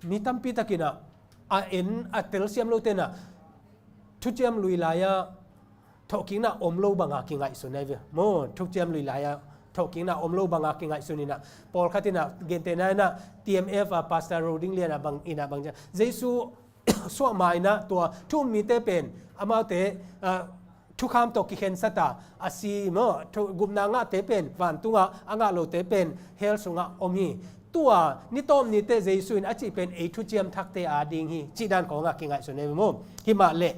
mi tampi tak in ah, a en a telsiam lote in ah, thuciam lui lai-a thawhkikna om lo bang a kingaihsun ahi ve maw. Thuciam lui lai-a thawhkikna om lo bang a kingaihsun in ah, pawlkhat in ah, gentehna in ah, T M F a Pastor Roding Lian ah bang in ah bang ci a, Jesu suah ma in ah tua thu um mite pen amaute, ah, thukham tawh kikhensat a, a si maw, thu, gupna ngahte pen vantung ah, a ngah lote pen hell sungah om hi. Tua ni tawp ni teh Jesu in a cih pen ei thuciam thakte ading hi, cih dan khawng ah kingaihsun ahi ve maw. Hi mah leh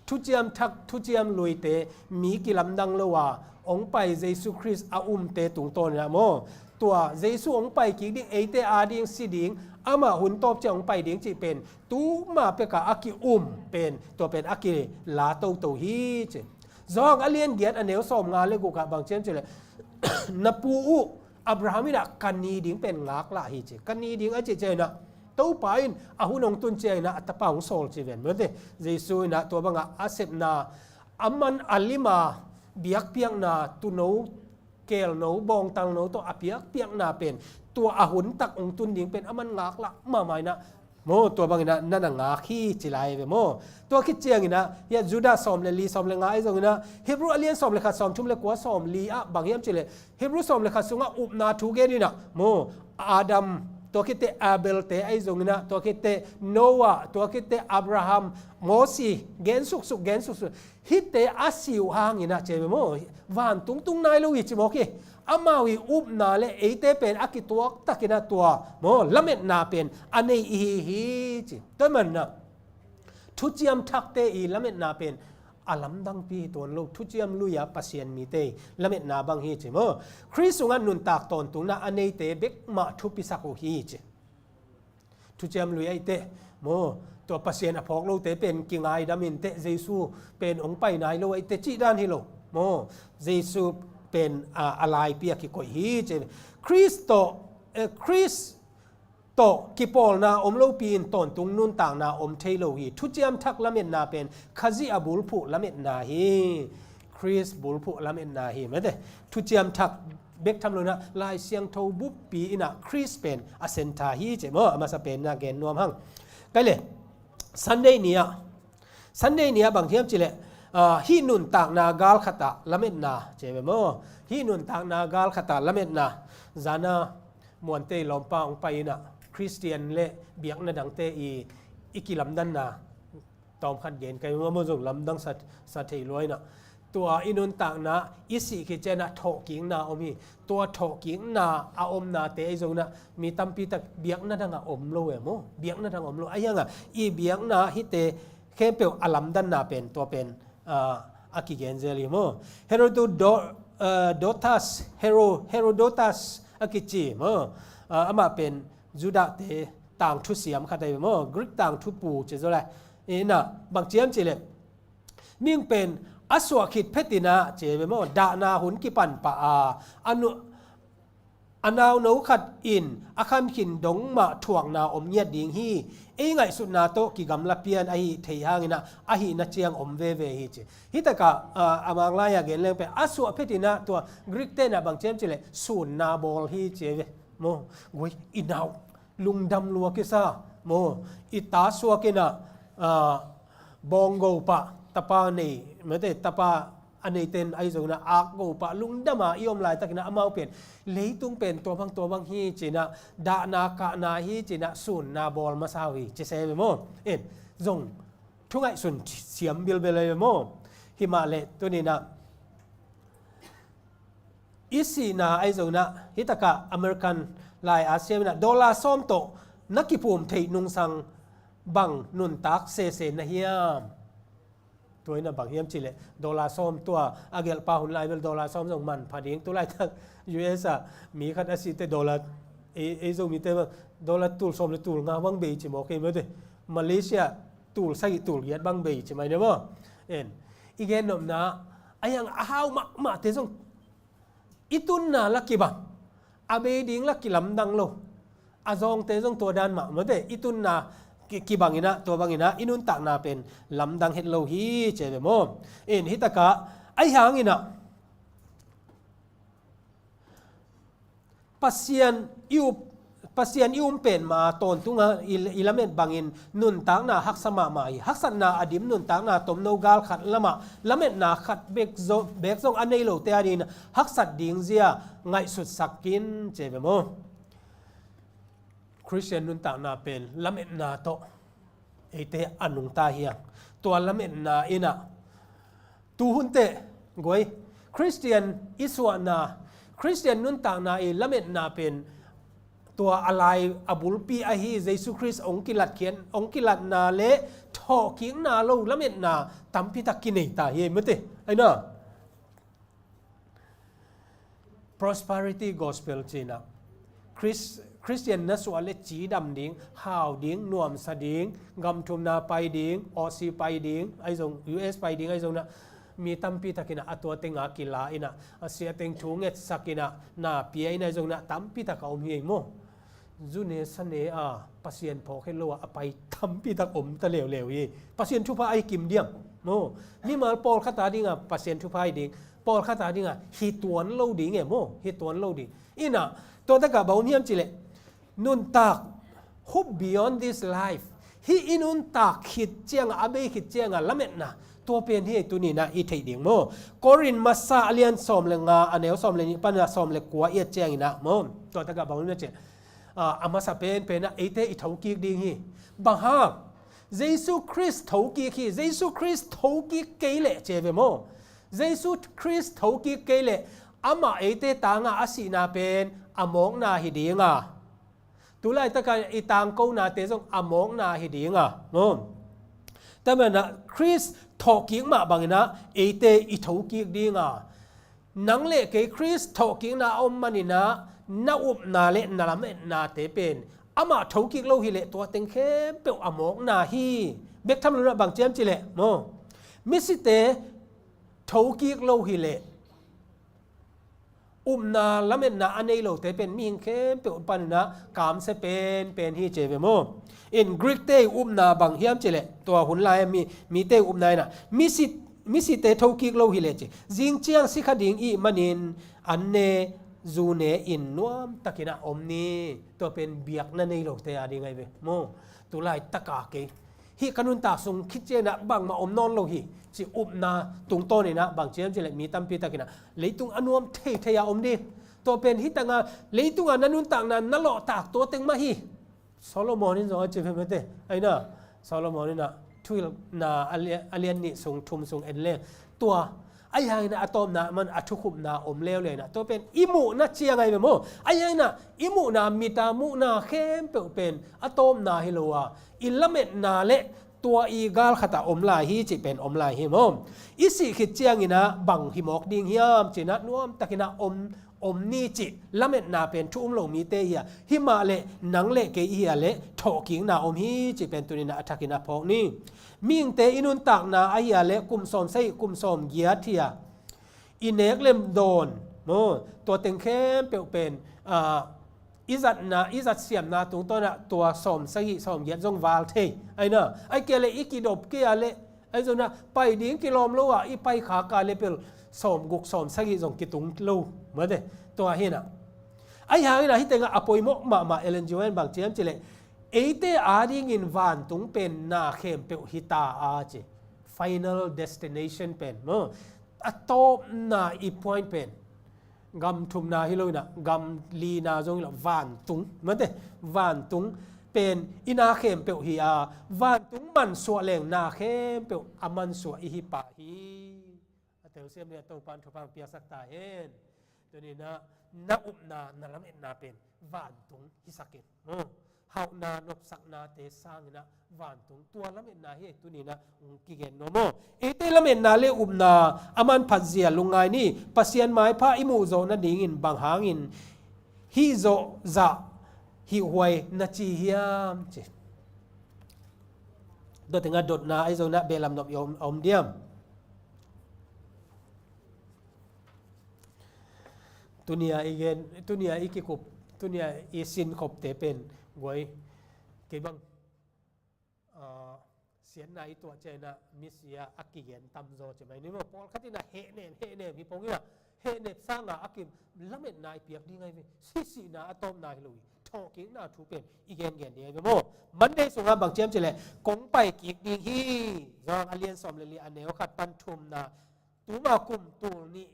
thuciam thak, thuciam luite, mi kilamdang lo a hong pai Jesu Khrist a umte tungtawn in ah maw, tua Jesu hong pai kik ding, eite ading si ding, amah hun tawp ciang hong pai ding cih pen tuma pek a a ki-um pen, tua pen a kila toto hi ci. Johan a lian giat a neu sawmnga le guk ah bang ci hiam cih leh, na pu uh Abraham in ah ka ni ding pen ngaklah hi ci. Ka ni ding a cih ciangin ah, Topa in a hun hong tun ciangin ah a tapa hong sawl ci ven maw te. Jesu in ah tua bang a a sepna, a man a lim a biakpiakna, tuuno, keelno, bawngtalno tawh a piakpiakna pen, tua a hun tak hong tun ding pen a man ngaklah mahmah in ah maw, tua bangin ah na na ngak hi ci lai ve maw. Tua khit ciangin ah, hiah Judah sawm le li, sawm le nga ahi zongin ah, Hebrew a lian sawm le khat, sawmthum le kua, sawmli ah bang hiam cih leh, Hebrew sawm le khat sungah upna thu gen in ah maw, Adam, tua khitteh Abel te ahi zongin ah, tua khitteh Noah, tua khitteh Abraham, Mosi, gen suksuk, gen suksuk. Hihte a si uh hangin ah ci ve maw, vantung tung nai lo hi ci mawk hi. Amau i upna le eite pen a kituak takin ah tua maw, lametna pen a nei i hi hi ci. Tua ahih manin ah thuciam thakte i lametna pen a lamdangpi hi tuan lo, thuciam lui-a Pasian mite i lametna bang hi ci maw. Khrist sungah nuntak tawntungna a neite bek mah thupisak uh hi ci. Thuciam lui ahih teh maw, tua Pasian a phawk lote pen kingaidam in teh, Jesu pen hong pai nai lo ahih teh cih dan hi lo maw. Jesu pen a, a laipi a kikoih hi ci. Khrist tawh, eh, Khrist tawh kipawlna om lopi in tawntung nuntakna om thei lo hi. Thuciam thak lametna pen Khazih a bulphuh lametna hi. Khrist bulphuh lametna hi mete. Thuciam thak bek tham lo-in ah Lai Siangtho buppi in ah Khrist pen a center hi ci maw, a masa pen na gen nuam hang. Kai le, Sunday ni-ah, Sunday ni-ah bang hiam ci leh, ah, hih nuntakna gal khatah lametna ci ve maw. Hih nuntakna gal khatah lametna, zana Muante i lawmpa hong pai in ah Khristian le biakna dangte i, i kilamdanna tawmkhat gen kai maw, zong lamdang sa, sa thei lua in ah. Tua i nuntakna i sih khit ciangin ah thawhkikna om hi. Tua thawhkikna a omnate ahi zongin ah mi tampi tak biakna dangah om lo e maw. Biakna dangah om lo. Ahi hangah i biakna hihte khempeuh a lamdanna pen, tua pen, ah, a kigen zel hi maw. Herodo-, ah, Dotas, Hero-, Herodotus a kici maw. Ah, amah pen Judahte tangthu siam khat ahi ve maw, Greek tangthu pu ci zaw lai. In ah bang ci hiam ci leh, mihing pen a suah khit phetin ah ci ve maw, dahna hun kipan pah a, a nu-, a nauno khat in a khan khin dong mah thuakna om ngiat ding hi. Ei ngaihsutna tawh kigamla pian ahih theih hangin ah a hihna ciang om veve hi ci. Hih takah, ah, a Mang lai-ah gen leng pen a suah phetin ah tua Greek te in ah bang ci hiam ci leh sunna bawl hi ci ve maw. Guai, i nau lungdam lua kisa maw, i ta suak in ah, ah, bawnggo pah tapa nei, mete, tapa a neite in ahi zongin ah akgo pah lungdam a i om laitakin ah amau pen leitung pen tua bang tua bang hi ci-in ah, dahna kahna hi ci-in ah sunna bawl masa uh hi ci se ve maw. En, zong thu ngaihsun siam bilbel ahi ve maw. Himah leh tuni-in ah i sihna ahi zongin ah, hih takah American lai-a siam in ah dollar sawm tawh na kiphum theih nungsang bang nuntak sese na hiam? Tua in ah bang hiam ci leh dollar sawm, tua a gelhpa hun lai bel dollar sawm zong manpha ding, tu laitak U S ah mi khat a sih teh dollar, ei, ei Zomite bang dollar tul sawm le tul nga bang bei ci mawk hi mete. Malaysia tul sagih tul giat bang bei ci mai ne maw. En, i gen nopna, a hiang a hau mahmahte zong i tunna la kibang, a bei ding la kilamdang lo. A zawngte zong tua dan mah mawte, i tunna ki-, kibang in ah, tua bang in ah i nuntakna pen lamdang het lo hi ci ve maw. En, hih takah ahi hangin ah Pasian i up, Pasian i um pen mah tawntung a i, i lamet bangin nuntakna haksa mahmah hi. Haksatna a dim, nuntakna tomno gal khat lamah lametna khat bek zo-, bek zong a nei lote adingin haksat ding zia ngaihsutsak in ci ve maw. Khristian nuntakna pen lametna tawh eite a nungta hi hang. Tua lametna in ah tuhun teh, guai, Khristian i suahna, Khristian nuntakna i lametna pen tua a lai a bulpi ahi Jesu Khrist hong kilatkhiat, hong kilatna le thawhkikna lo lametna tampi tak kinei ta hi ei mawte. Ahi na, prosperity gospel ci-in ah Chris-, Khristian na suah le cidam ding, hau ding, nuamsa ding, gam thumna pai ding, Aussie pai ding, ahi zong U S pai ding, ahi zong in ah mi tampi tak in ah a tua teng a kila in ah, a sia teng thu ngetsak in ah, na pia in ah, ahi zong in ah tampi tak a om hi ei maw. Zu ne sa ne a Pasian phawk het lo a a pai tampi tak om ta leuleu hi. Pasian thupha ahi kim diam maw. Mimal pawlkhat a ding a Pasian thupha hi ding, pawlkhat a ding a hi tuan lo ding e maw, hi tuan lo ding. In ah tua takah bang om hiam ci leh, nuntak, hope beyond this life. Hih i nuntak khit ciang a, a bei khit ciang a lametna, tua pen hi ei tuni-in ah i theih ding maw. Korin masa a lian sawm le nga, a neu sawm le nih pan a sawm le kua i et ciangin ah maw, tua takah bang om hiam ci leh, A, a masa penpenah eite i thokik ding hi. Bang hang? Jesu Khrist thokik hi. Jesu Khrist thokik kei leh ci ve maw? Jesu Khrist thokik kei leh amah eite tanga a sihna pen a mawkna hi dinga, tulaitaka i tangkonate zong a mawkna hi dinga, maw? Tua manah Khrist thawhkik mah banginah eite i thokik dinga, nang le kei Khrist thawhkikna a om maninah na upna le na lametnate pen amah thokik lo hileh tua teng khempeuh a mawkna hi. Bek tham lo inah bang ciam cileh maw? Misite thokik lo hileh upna lametna a nei lote pen mihing khempeuh paninah kamsia penpen hi ci ve maw? In Greek te upna bang hiam cileh tua hun lai mi, mite upna inah misit, misite thokik lo hileh ci. Zing ciang si kha ding ih manin an ne zu ne in nuamtakinah om ni. Tua pen biakna nei lote a ding ahi ve maw? Tulaitaka kei hih ka nuntak sung khit cianginah bangmah om nawn lo hi ci upna tungtawninah bang ciam cileh mi tampi takinah leitung a nuam theithei a om ding. Tua pen hih tanga leitunga na nuntakna na lawhtak tua teng mah hi. Solomon in zong a ci ve mate. Aina Solomon inah Thuhilhna a lian, a lian nih sung thum sung en leng tua ahi hanginah a tawpna man a thukhupna om leuleu inah tua pen i muhna ciang ahi ve maw? Ahi hanginah i muhna mita muhna khempeuh pen a tawpna hi lo a, i lametna le tua i galkhata om lai hi cih pen om lai hi maw? I sih khit cianginah bang hi mawk ding hiam cinah nuamtakinah om, om ni cih lametna pen thu um lo mite hi a, himah le nang le kei i hi a le thawhkikna om hi cih pen tuninah a thakinah phawk ni. Mihingte i nuntakna ahi a le kum sawm sagih kum sawm giat hi a, i nek lem dawn maw? Tua teng khempeuh pen, a, i zatna, i zat siamna tungtawnah tua sawm sagih sawm giat zong val thei. Aina ai kia le i kidop kia le ai zonah pai ding kilawm lo ah i pai khaka le pel sawm guk sawm sagih zong kitung lo mate. Tua hinah ai hanginah hih tengah a poimawh mahmah Ellen G. White bang ciam cileh eite adingin vantung pen na khempeuh hita a ci. Final destination pen maw? A tawpna i point pen gam thumna hi lo inah gam lina zong hi lo, vantung mate, vantung pen i na khempeuh hi a, vantung mansuah leng na khempeuh a mansuah i hi pah hi. A telsiam ni a Topan thupha piaksak ta hen. Tuninah na upna na lametna pen vantung hisak in maw? Hauhna nopsaknate sanginah vantung tua lametna hi tuninah hong kigen nuam maw? Eite lametna le upna a manphatzia lungngai ni. Pasian maipha i muhzawh nadingin bang hangin hih zawhzah hih huai na ci hiam ci. Dot inga dotna ahi zonah belam nop i om, om diam? Tunia i gen, tunia i kikup, tunia i sinkhopte pen guai kei bang, ah, siatna i tuah cianginah misia a kigen tamzaw ci mai ni maw? Pawlkhat inah hehnem hehnem hi pong inah hehnep sanga a kim lametna i piak ding ahi ve. Sisihna a tawpna hi lo hi. Thawhkikna thu pen i gengen ding ahi ve maw? Monday sungah bang ciam cileh kong pai kik ding hi. Zong a lian sawm le li a neu khat pan thumna tuma kum tul nih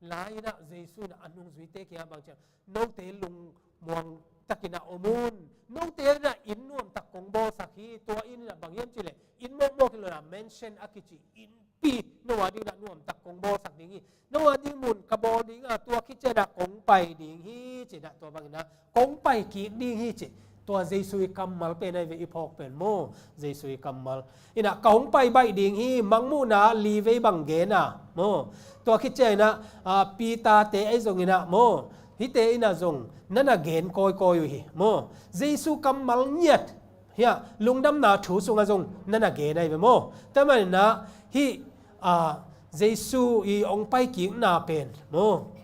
lai inah Jesu inah a nungzuite kiangah bang ciam, note lungmuang takinah om un. Note inah inn nuamtak kong bawlsak hi. Tua inn inah bang hiam cileh inn mawkmawk hi lo inah mansion a kici innpi no a ding inah nuamtak kong bawlsak ding hi. No a ding mun ka bawl dinga tua khit cianah kong pai ding hi cinah tua banginah kong pai kik ding hi ci. Tua Jesu i kammal pen ahi ve i phawk pen maw? Jesu i kammal inah ka hong pai baih ding hi. Mangmuhna li vei bang gena maw? Tua khit cianginah, ah, Peter-te ahi zonginah maw? Hihte inah zong nana gen kawikawi uh hi maw? Jesu kammal ngiat hiah lungdamna thu sungah zong nana gen ahi ve maw? Tua maninah hih, ah, Jesu i hong paikikna pen maw?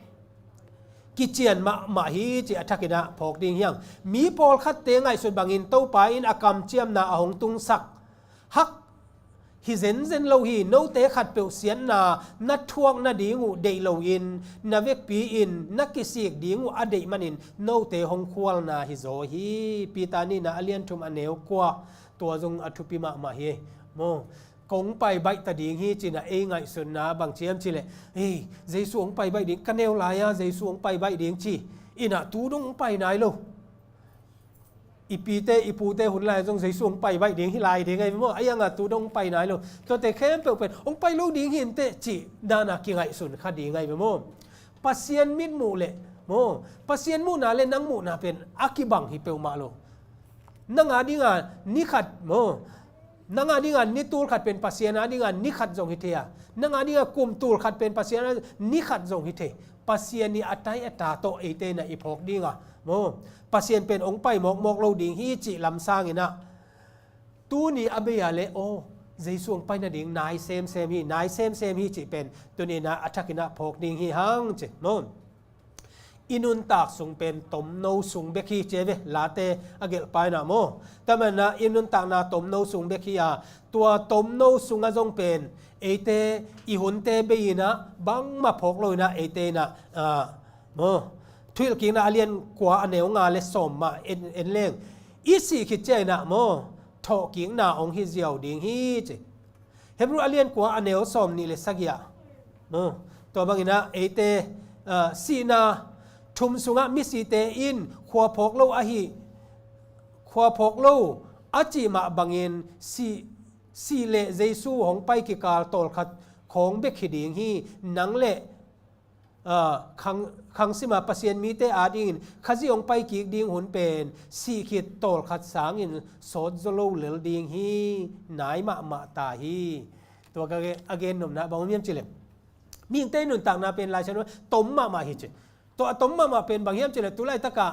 Kician mahmah hi ci a thakinah phawk ding hiang. Mi pawlkhatte ngaihsut bangin Topa in a kamciamna a hong tungsak hak hi zenzen lo hi. Note khatpeuh siatna na thuak nading uh deih loin na vekpi in na kisik ding uh a deih manin note hong khualna hi zaw hi. Peter nihna a lian thum a neu kua tua zong a thupi mahmah hi maw? Kong pai baih ta ding hi cinah ei ngaihsutna bang ciam cileh, ei, Jesu hong pai baih ding, ka neu lai-a Jesu hong pai baih ding ci inah tu dong hong pai nai lo. I pite, i pute hun lai zong Jesu hong pai baih ding hi lai ding ahi ve maw. A ianga tu dong hong pai nai lo. Tuate khempeuh pen hong pai lo ding hi inteh cih dana kingaihsun kha ding ahi ve maw. Pasian mitmuh le maw, Pasian muhna le nang muhna pen a kibang hi peuhmah lo. Nang a dinga ni khat maw, nang a dinga ni tul khat pen Pasian a dinga ni khat zong hi thei a, nang a dinga kum tul khat pen Pasian a ni khat zong hi thei. Pasian i a tai a ta tawh eite na i phawk dinga maw, Pasian pen hong pai mawkmawk lo ding hi cih lam sanginah tuni a bei a le aw, Jesu hong pai nading nai semsem hi, nai semsem hi cih pen tuninah a thakinah phawk ding hi hang ci maw. I nuntak sung pen tomno sung bek hi ci ve, Late a gelh paina maw. Tua manah i nuntakna tomno sung bek hi a, tua tomno sungah zong pen eite i hunte bei inah bangmah phawk lo inah eite inah maw, Thuhilhkikna a lian kua a neu nga le sawm mah en, en leng i sih khit ciang inah maw, thawhkikna hong hi ziau ding hi ci. Hebru a lian kua a neu sawm nih le sagih ah maw, tua banginah eite sihna thum sungah misite in khua phawk lo ahi, khua phawk lo a cih mah bangin sih, sih le Jesu hong pai kikal tawlkhat khawng bek hi ding hi. Nang le khang, khangsima Pasian mite adingin Khazih hong pai kik ding hun pen sih khit tawlkhat sangin sawt zaw lo lel ding hi. Nai mahmah ta hi. Tua ka ge-, a gen nopna bang om hiam cileh, mihingte i nuntakna pen Lai Siangtho tom mahmah hi ci. Tua a tom mahmah pen bang hiam cileh, tu laitakah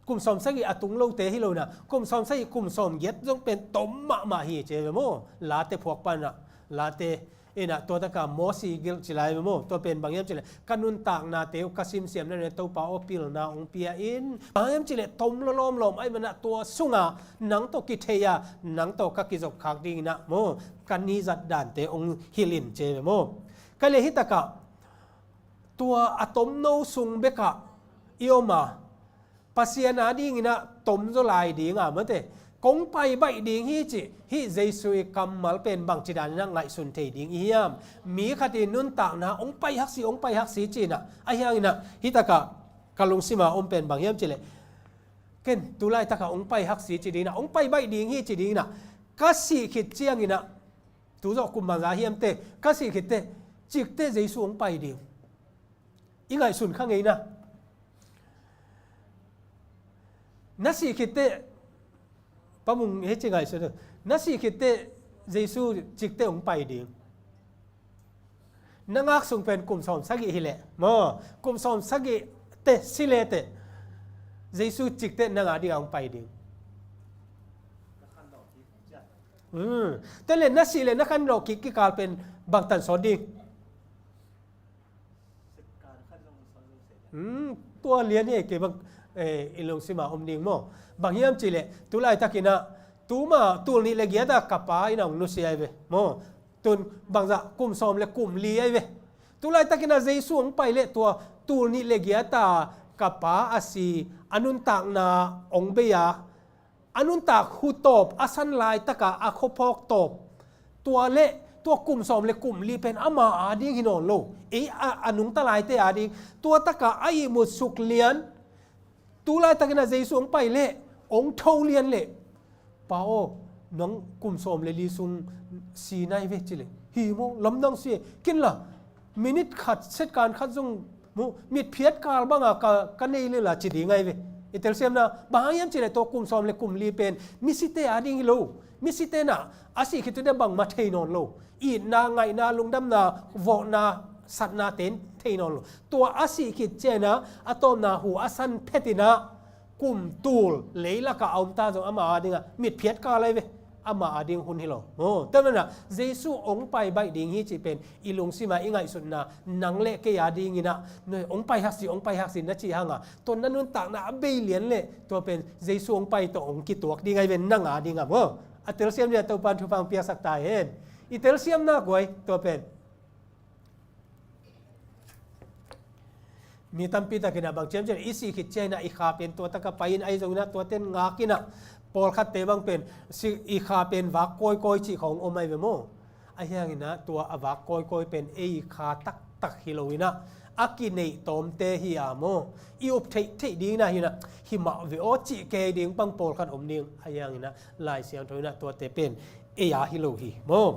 kum sawm sagih a tung lote hi lo inah, kum sawm sagih, kum sawm giat zong pen tom mahmah hi ci ve maw. Late phuak panah, Late inah tua taka Mosi gelh ci lai ve maw. Tua pen bang hiam cileh, ka nuntaknate uh ka simsiamna nunah Topa aw pilna hong pia in. Bang hiam cileh tom lawlawm lawm ahih manah tua sungah nang tawh kithei a, nang tawh ka kizopkhak dinginah maw, ka nizat dante hong hilh in ci ve maw. Ka le hitakah tua a tomno sung bekah i om a, Pasian a dinginah tom zaw lai dinga mate, kong pai baih ding hi cih hih Jesu i kammal pen bangci daninah ngaihsun thei ding i hiam? Mi khat i nuntakna hong pai haksi, hong pai haksi cinah, ahi hanginah hitakah ka lungsima om pen bang hiam cileh, ken tu laitakah hong pai haksi ci dinginah, hong pai baih ding hi ci dinginah, ka sih khit cianginah, tu zawh kum bangza hiamte, ka sih khitte, cikteh Jesu hong pai ding. I ngaihsun kha ngeina. Na sih khitteh, Pa Mung hei ci ngaihsun uh, na sih khitteh Jesu cikteh hong pai ding. Na ngak sung pen kum sawm sagih hileh maw, kum sawm sagih teh si leteh Jesu cikteh na ngak dingah hong pai ding. Tua le na sih le na khanlawh kik kikal pen bangtan sawt ding. Tua lian hi kei bang, i lungsima om ding maw. Bang hiam cihleh tu laitakinah tuma tul nih le giatah ka pa in a hong nusia hi ve maw. Tun bangzah kum sawm le kum li ahi ve. Tu laitakinah Jesu hong pai leh tua tul nih le giatah ka pa a si, a nuntakna hong bei a, a nuntak hu tawp, a san laitaka a khuaphawk tawp, tua le tua kum sawm le kum li pen ama ading hi nawn lo. Ei a, a nungta laite ading. Tua taka a ihmut suk lian, tu laitakinah Jesu hong pai leh hong tho lian leh, Pa aw, nang kum sawm le li sung si nai ve cileh, hi maw, lamdang si e. Kinla minit khat, second khat zong maw, mitphiat kal banga ka, ka nei lila ci ding ahi ve. I telsiamna bang hang hiam cileh tua kum sawm le kum li pen misite ading hi lo. Misite na a sih khit tute bangmah thei nawn lo. Itna, ngaihna, lungdamna, vawhna, satna ten thei nawn lo. Tua a sih khit cianah a tawpna hu a san phetinah kum tul leilakah a omta zong ama adingah mitphiat kal ahi ve. Ama ading hun hi lo. Tua manah Jesu hong pai baih ding hi cih pen i lungsima i ngaihsutna, nang le kei adinginah hong pai haksi, hong pai haksi na cih hanga tua na nuntakna a bei lian leh tua pen Jesu hong pai tawh hong kituak ding ahi ve nang adingah maw. A telsiam dingah Topan thupha hong piaksak ta hen. I telsiamna guai tua pen mi tampi takinah bang ciamciam i sih khit cianginah i kha pen tua taka pai-in ahi zonginah tua ten ngakinah pawlkhatte bang pen i kha pen vak kawikawi cih khawng om ahi ve maw. Ahi hanginah tua a vak kawikawi pen ei kha taktak hi loinah a kineih tawmte hi a maw. I up theihtheih dinginah hinah hi mah ve aw cih kei ding bang pawlkhat om ding. Ahi hangin ah Lai Siangtho in ah tuate pen ei a hi lo hi maw.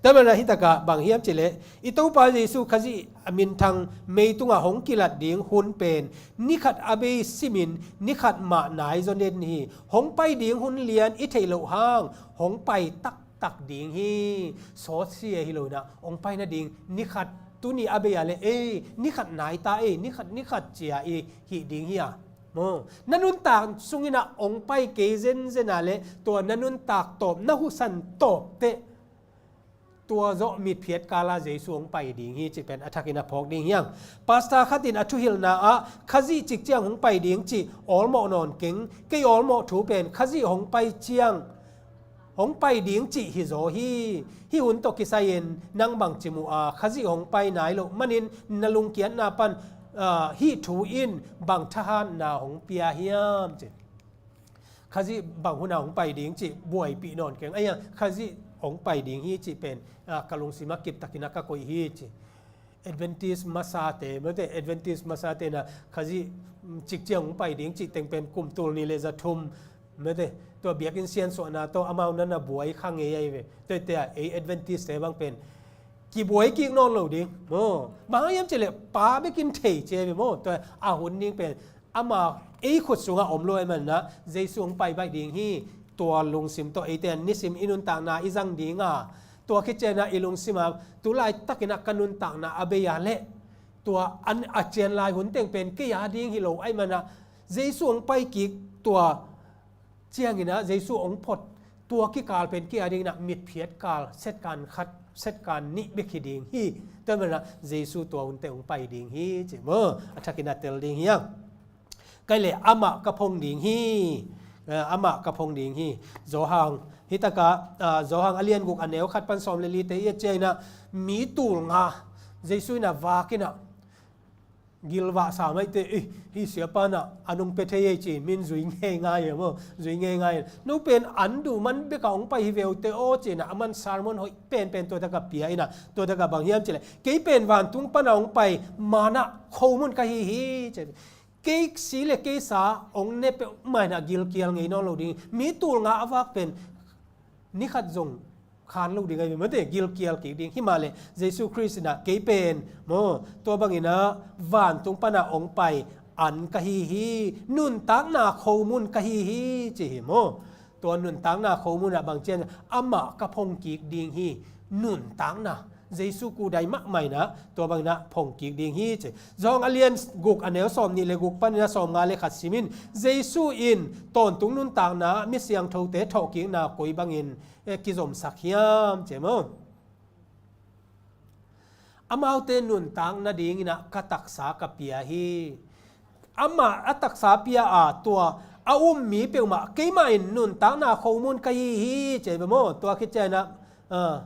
Tua manin ah hi takah bang hiam cih leh i Topa Jesu Khazih a minthang mei tungah hong kilat ding hun pen ni khat a bei simin ni khat mah nai zaw den hi. Hong pai ding hun lian i theih loh hang hong pai taktak ding hi. Sawtsia hi lo in ah hong pai nading ni khat, tuni a bei a leh ei ni khat nai ta ei, ni khat ni khat ci-a i hih ding hi a maw. Na nuntak sungin ah hong pai kei zenzen a leh tua na nuntak tawp, na husan tawp teh tua zawh mitphiat kal ah Jesu hong pai ding hi cih pen a thakin a phawk ding hi hang. Pastor khat in a thuhilhna ah Khazih cikciang hong pai ding cih awlmawh nawn keng. Kei awlmawh thu pen Khazih hong pai ciang hong pai ding cih hi zaw hi. Hih hun tawh kisai-in nang bangci mu a, Khazih hong pai nai loh manin na lungkiatna pan, ah, hih thu in bang thahatna hong pia hiam ci. Khazih bang hun ah hong pai ding cih buaipih nawn keng. Ahi hang Khazih hong pai ding hi cih pen, ah, ka lungsim ah kiptakin ah ka koih hi ci. Adventist masate, mate, Adventist masate na Khazih, mm, cikciang hong pai ding cih teng pen kum tul nih le za thum, mate, tua biakinn siansuahna tawh amau na na buai kha ngei ahi ve. Tuate ah ei Adventist te bang pen kibuai kik nawn lo ding maw. Bang hang hiam cih leh pa bekin thei ci ahi ve maw. Tua a hun ding pen ama ei khut sungah om lo ahih manin ah Jesu hong pai baih ding hi. Tua lungsim tawh eite nisim i nuntakna i zang ding a, tua khit ciangin ah i lungsim ah tu laitakin ah ka nuntakna a bei a leh tua an a cian lai hun teng pen kei a ding hi lo ahih manin ah Jesu hong pai kik tua ciangin ah Jesu hong phot tua kikal pen kei a dingin ah mitphiat kal, setkan khat, setkan nih bek hi ding hi. Tua manin ah Jesu tua hun teh hong pai ding hi ci maw. A thakin a tel ding hi hang. Kei leh amah ka phong ding hi. Eh, amah ka phong ding hi. Johan, hi takah, ah, Johan a lian guk a neu khat pan sawm le lite i et ciangin ah mi tul nga Jesu in ah vak in ah gilvah sa maite, "Ih, hih siapa in ah an hong pia thei ei," ci, min zui ngeingai e maw, zui ngeingai e. "No pen an duh man bekah hong pai hi ve uh teh aw," ci-in ah aman sermon hoih penpen tua takah pia in ah, tua takah bang hiam cih leh, "Kei pen vantung pan a hong pai manna khomun ka hi hi," ci. "Kei si le kei sa hong ne peuhmah in ah gilkial ngei nawn lo ding hi. Mi tul nga a vak pen ni khat zong khan lo ding ahi ve," mate, gilkial kik ding. Himahleh Jesu Khrist in ah, "Kei pen maw, tua bangin ah vantung pan a hong pai an ka hi hi, nuntakna khomun ka hi hi," ci hi maw. Tua nuntakna khomun ah bang ci hiam, "Amah ka phong kik ding hi." Nuntakna Jesu kudai mahmah in ah tua bangin ah phong kik ding hi ci. Johan a lian guk a neu sawm nih le guk panin ah sawm nga le khat sim in, Jesu in tawntung nuntakna ah mi siangthote thawhkikna koi bangin, eh, kizomsak hiam ci maw. "Amaute nuntak nadingin ah ka taksa ka pia hi." Amah a taksa pia a, tua a um mi peuhmah, "Keimah in nuntakna khomun ka hi hi," ci ve maw. Tua khit ciangin ah, ah,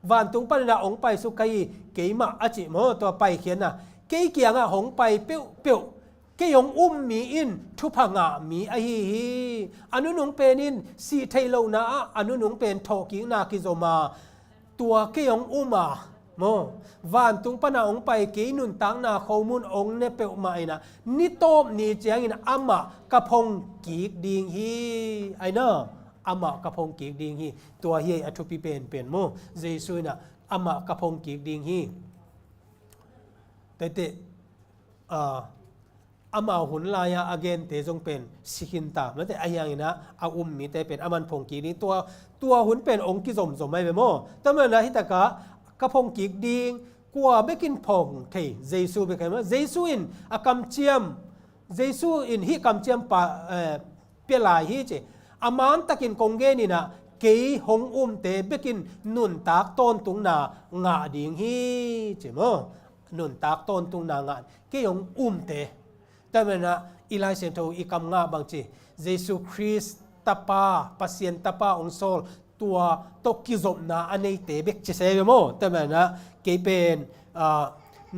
"Vantung panin ah hong paisuk ka hi, keimah," a cih maw, tua paikhiatna. "Kei kiangah hong pai peuhpeuh, kei hong um mi in thupha ngah mi ahi hi. A nunung pen in sih theih lohna ah a nunung pen thawhkikna kizom a, tua kei hong um a, maw, vantung pan a hong pai kei nuntakna khomun hong ne peuhmah in ah, ni tawp ni ciangin amah ka phong kik ding hi." Ahi na, "Amah ka phong kik ding hi." Tua hi a thupi penpen maw. Jesu in ah, "Amah ka phong kik ding hi." Tete, ah, amau hun lai-a a gente zong pen si khin ta, mate, ahi hangin ah a um mite pen aman phong kik ding. Tua, tua hun pen hong kizomzom ahi ve maw. Tua manin ah hi takah, "Ka phong kik ding," kua bekin phong thei, Jesu bek ahi maw. Jesu in a kamciam, Jesu in hih kamciam pa, eh, pia lai hi ci. "A mantakin kong gen in ah, kei hong umte bekin nuntak tawntungna ngah ding hi," ci maw. Nuntak tawntungna ngah, kei hong umte. Tua manin ah i Lai Siangtho i kam ngah bang ci, Jesu Khrist Tapa, Pasian Tapa hong sawl, tua tawh kizopna a neite bek ci se ve maw. Tua manin ah kei pen, ah,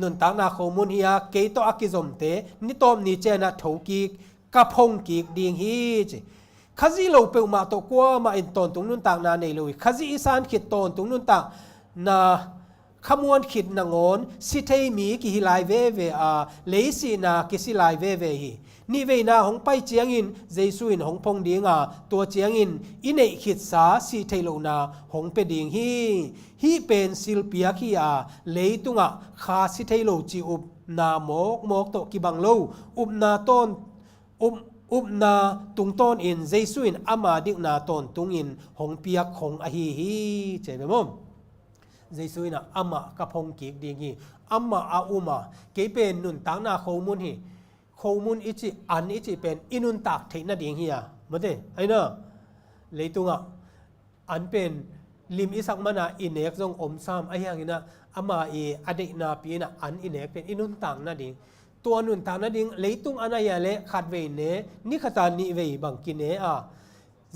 nuntakna khomun hi a, kei tawh a kizomte ni tawp ni ciangin ah thokik, ka phong kik ding hi ci. Khazih lo peuhmah tawh kuamah in tawntung nuntakna nei lo hi. Khazih i san khit tawntung nuntakna Khamuan khit nangawn si thei mi kihi lai veve a, lei sihna kisi lai veve hi. Nihveina hong pai ciangin Jesu in hong phong ding a, tua ciangin i neih khitsa sih theih lohna hong pia ding hi. Hih pen silpiak hi a, leitungah kha si thei lo ci upna mawkmawk tawh kibang lo. Upna tawn, up, upna tungtawnin Jesu in ama dikna tawntungin hong piak khong ahi hi, ci ve maw? Jesu in ah amah ka phong kik ding hi. Amah a um a, kei pen nuntakna khomun hi. Khomun i cih, an i cih pen i nuntak theih nading hi a, mate, aina. Leitungah an pen lim i sak mana i nek zong om sam, ahi hangin ah ama i a deihna pi in ah an i nek pen i nuntak nading. Tua nuntak nading leitung an a hia leh khatvei ne, ni khata nihvei bang kine a.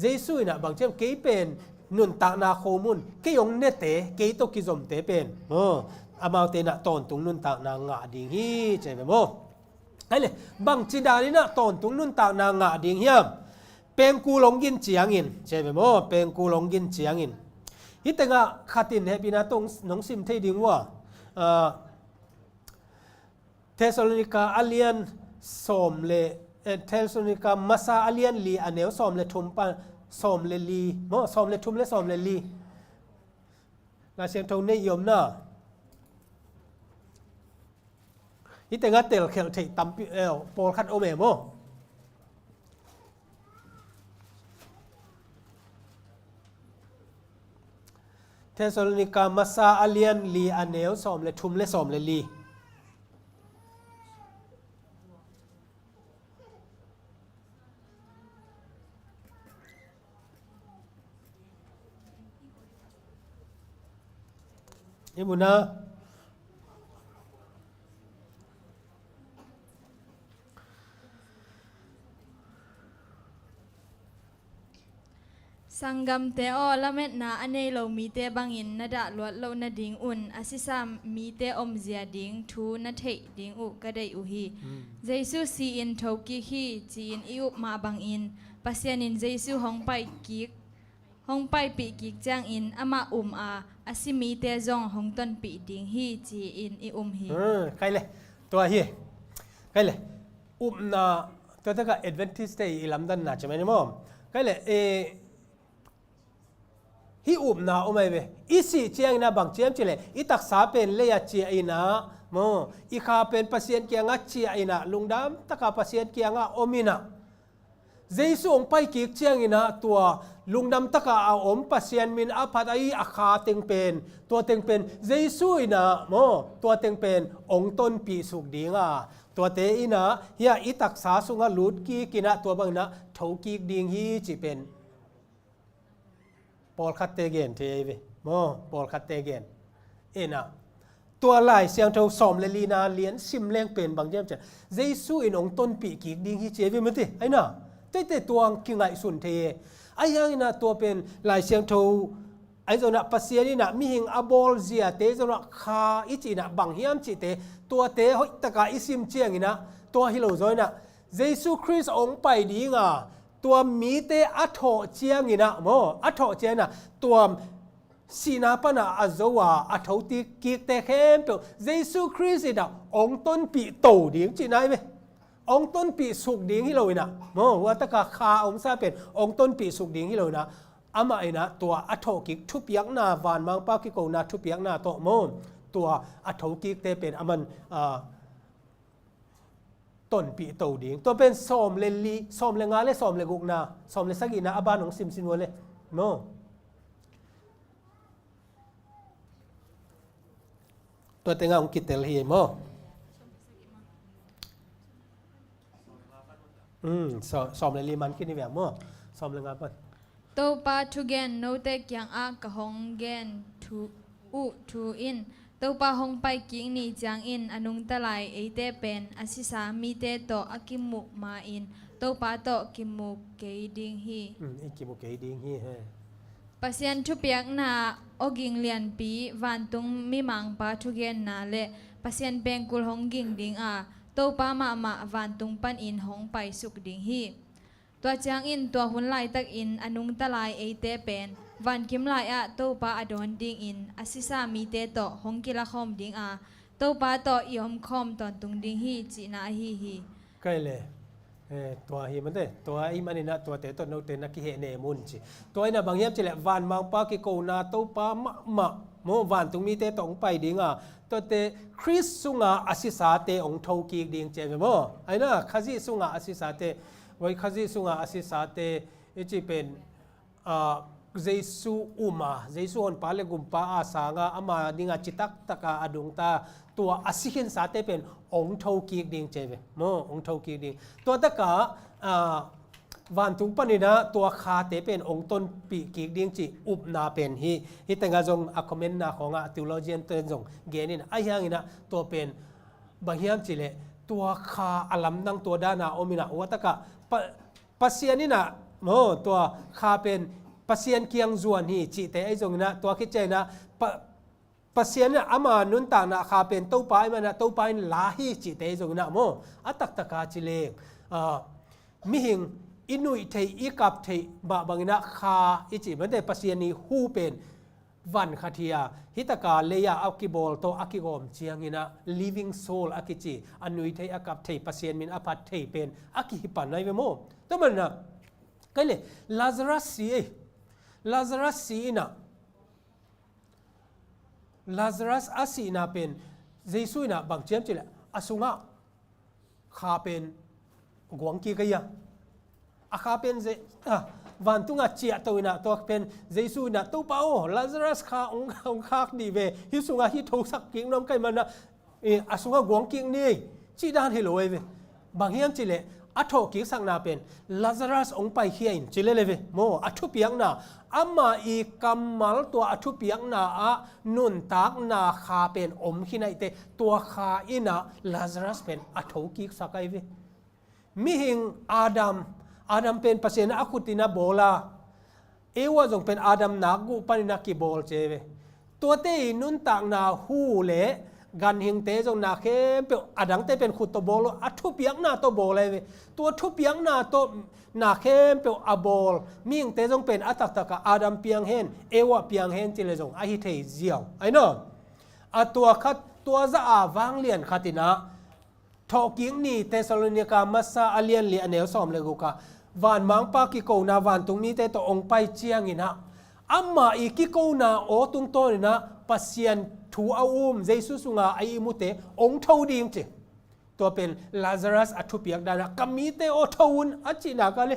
Jesu in ah bang ciam, kei pen nuntakna khomun, kei hong nete, kei tawh kizomte pen, oh, amaute in ah tawntung nuntakna ngah ding hi, ci ve maw? Ai le, bangci dan in ah tawntung nuntakna ngah ding hiam? Pengkul hong gin ciangin, ci ve maw? Pengkul hong gin ciangin. Hih tengah khat in hehpihna tawh nong sim thei ding uh a, ah, Thessalonika a lian sawm le, eh, Thessalonika masa a lian li a neu sawm le thum pan, sawm le li maw, sawm le thum le sawm le li. Lai Siangtho nei i om na. Hih tengah telkhialh theih tampi, eh, pawlkhat om e maw? Thessalonika masa a lian li a neu sawm le thum le sawm le li. I mu na. Sanggamte aw, lametna a nei lo mite bangin na dah luat loh nadingun a sisa mite omzia ding thu na theih ding uh ka deih uh hi. Mm. Jesu si-in thokik hi ci-in i up mah bangin Pasian in Jesu hong paikik, hong paipih kik ciangin amah um a, a si mite zong hong tonpih ding hi ci-in i um hi. Hmm, kai le, tua hi. Kai le, upna, tua taka Adventist te i lamdanna ci mai ni maw? Kai le, eh, hih upna om ai ve. I sih ciangin ah bang ciam ci le, i taksa pen lei-ah ciah in ah maw, i kha pen Pasian kiangah ciah in ah lungdam taka Pasian kiangah om in ah, Jesu hong paikik ciangin ah tua lungdam taka a om Pasian min a phat ahi a kha teng pen, tua teng pen Jesu in ah maw, tua teng pen hong tonpih suk ding a, tuate in ah hia i taksa sungah lut kik in ah tua bangin ah thokik ding hi cih pen pawlkhatte gen thei ahi ve maw, pawlkhatte gen. Ena, tua Lai Siangtho sawm le lina lian sim leng pen bang diam ciah, Jesu in hong tonpih kik ding hi ci ahi ve mate. Aina, teitei tua kingaihsun thei e. Ahi hangin ah tua pen Lai Siangtho ahi zongin ah Pasian in ah mihing a bawl ziate zongin ah kha i cih in ah bang hiam cihte, tuate hoih taka i sim ciangin ah tua hi lo zaw in ah Jesu Khrist hong pai ding a, tua mite a thawh ciangin ah maw, a thawh ciangin ah tua sihna pan a a zo a, a tho kikte khempeuh Jesu Khrist in ah hong tonpih to ding cihna hi ve. Hong tonpih suk ding hi lo in ah maw, hua taka kha omsa pen hong tonpih suk ding hi lo in ah, amah in ah tua a thawh kik thupiakna, vanmangpa kikona thupiakna tawh maw, tua a tho kikte pen aman, ah, tonpih to ding. Tua pen sawm le li, sawm le nga le sawm le gukna, sawm le sagihna a ban hong simsim ua le maw? Tua tengah hong kitel hi maw? Hmm, sawm, sawm le li man khin hi ve maw? Sawm le nga pan. Topa thugen note kiangah ka hong gen thu uh thu in, Topa hong paikik ni ciangin a nungta lai eite pen a sisa mite tawh a kimuh ma-in Topa tawh kimu kei ding hi. Hmm, i kimu kei ding hi he. Pasian thupiakna awging lianpi, vantung mimangpa thugenna le Pasian pengkul hong ging ding a, Topa mahmah vantung panin hong paisuk ding hi. Tua ciangin tua hun laitakin a nungta lai eite pen vankim lai-ah Topa a dawn dingin a sisa mite tawh hong kilakhawm ding a, Topa tawh i omkhawm tawntung ding hi cihna ahi hi. Kai le, eh, tua hi mate, tua i maninah tuate tawh note na kihehnem un ci. Tua inah bang hiam cileh vanmangpa kikona Topa mahmah maw, vantung mite tawh hong pai dinga, tuate Khrist sunga a sisate hong thokik ding ci a ve maw? Aina Khazih sunga a sisate, voi Khazih sunga a sisate i ci pen, ah, Jesu uma, Jesu honpa le gumpa a sanga ama dinga citaktaka a dungta tua a sikhinsate pen hong thokik ding ci a ve maw, hong thokik ding. Tua taka, ah, vantung paninah tua khate pen hong tonpih kik ding cih upna pen hi. Hih tengah zong a commentna khawngah theologian ten zong genin ahi hanginah tua pen bang hiam cileh tua kha a lamdang tua dana ominah ua takah pa, Pasian inah maw tua kha pen Pasian kiang zuan hi cihte ahi zonginah tua khit cianginah pa, Pasian in ama nuntakna kha pen Topa i manah Topa in la hi cihte i zong inah maw? A taktaka ci leng, ah, mihing i nuih theih i kap theih mah banginah kha i cih mate Pasian i hu pen van khat hi a, hitaka lei-a a kibawl tawh a kigawm cianginah living soul a kici, a nuih theih a kap theih Pasian min a phat theih pen a kihipan ai ve maw? Tua manah kai le Lazarus si ei, Lazarus si inah Lazarus a sihna pen Jesu inah bang ciam cileh a sungah kha pen guang kik ahi a, a kha pen ze, ah, vantungah ciahto inah tua pen Jesu inah Topa aw, Lazarus kha hong, hong khak dih ve, hih sungah hih thosak kik nuam kai manah, eh, a sungah guang kik ni, cih dan hi lo ei ve. Bang hiam cileh a thawhkik sakna pen Lazarus hong paikhia in ci lele ve maw? A thupiakna, ama i kammal tua a thupiakna ah nuntakna kha pen om khin aihte tua kha inah Lazarus pen a thokik sak ai ve. Mihing Adam, Adam pen Pasian a khutin a bawl a, Eva zong pen Adam nakguh panin a kibawl ci ve. Tuate i nuntakna hu le ganhingte zong na khempeuh a dangte pen khut tawh bawl lo, a thupiakna tawh bawl ai ve. Tua thupiakna tawh na khempeuh a bawl mihingte zong pen a taktaka Adam piang hen, Eva piang hen ci le zong ahi thei ziau ai naw. A tua khat tua za a vanglian khatinah Thawhkik ni Thessalonika masa a lianli a neu sawm le gukah vanmangpa kikona vantung mite tawh hong pai cianginah ama i kikona aw tungtawninah Pasian thu a um Jesu sunga a ihmute hong tho ding ci. Tua pen Lazarus a thupiak danah ka mite aw tho un a cihnaka le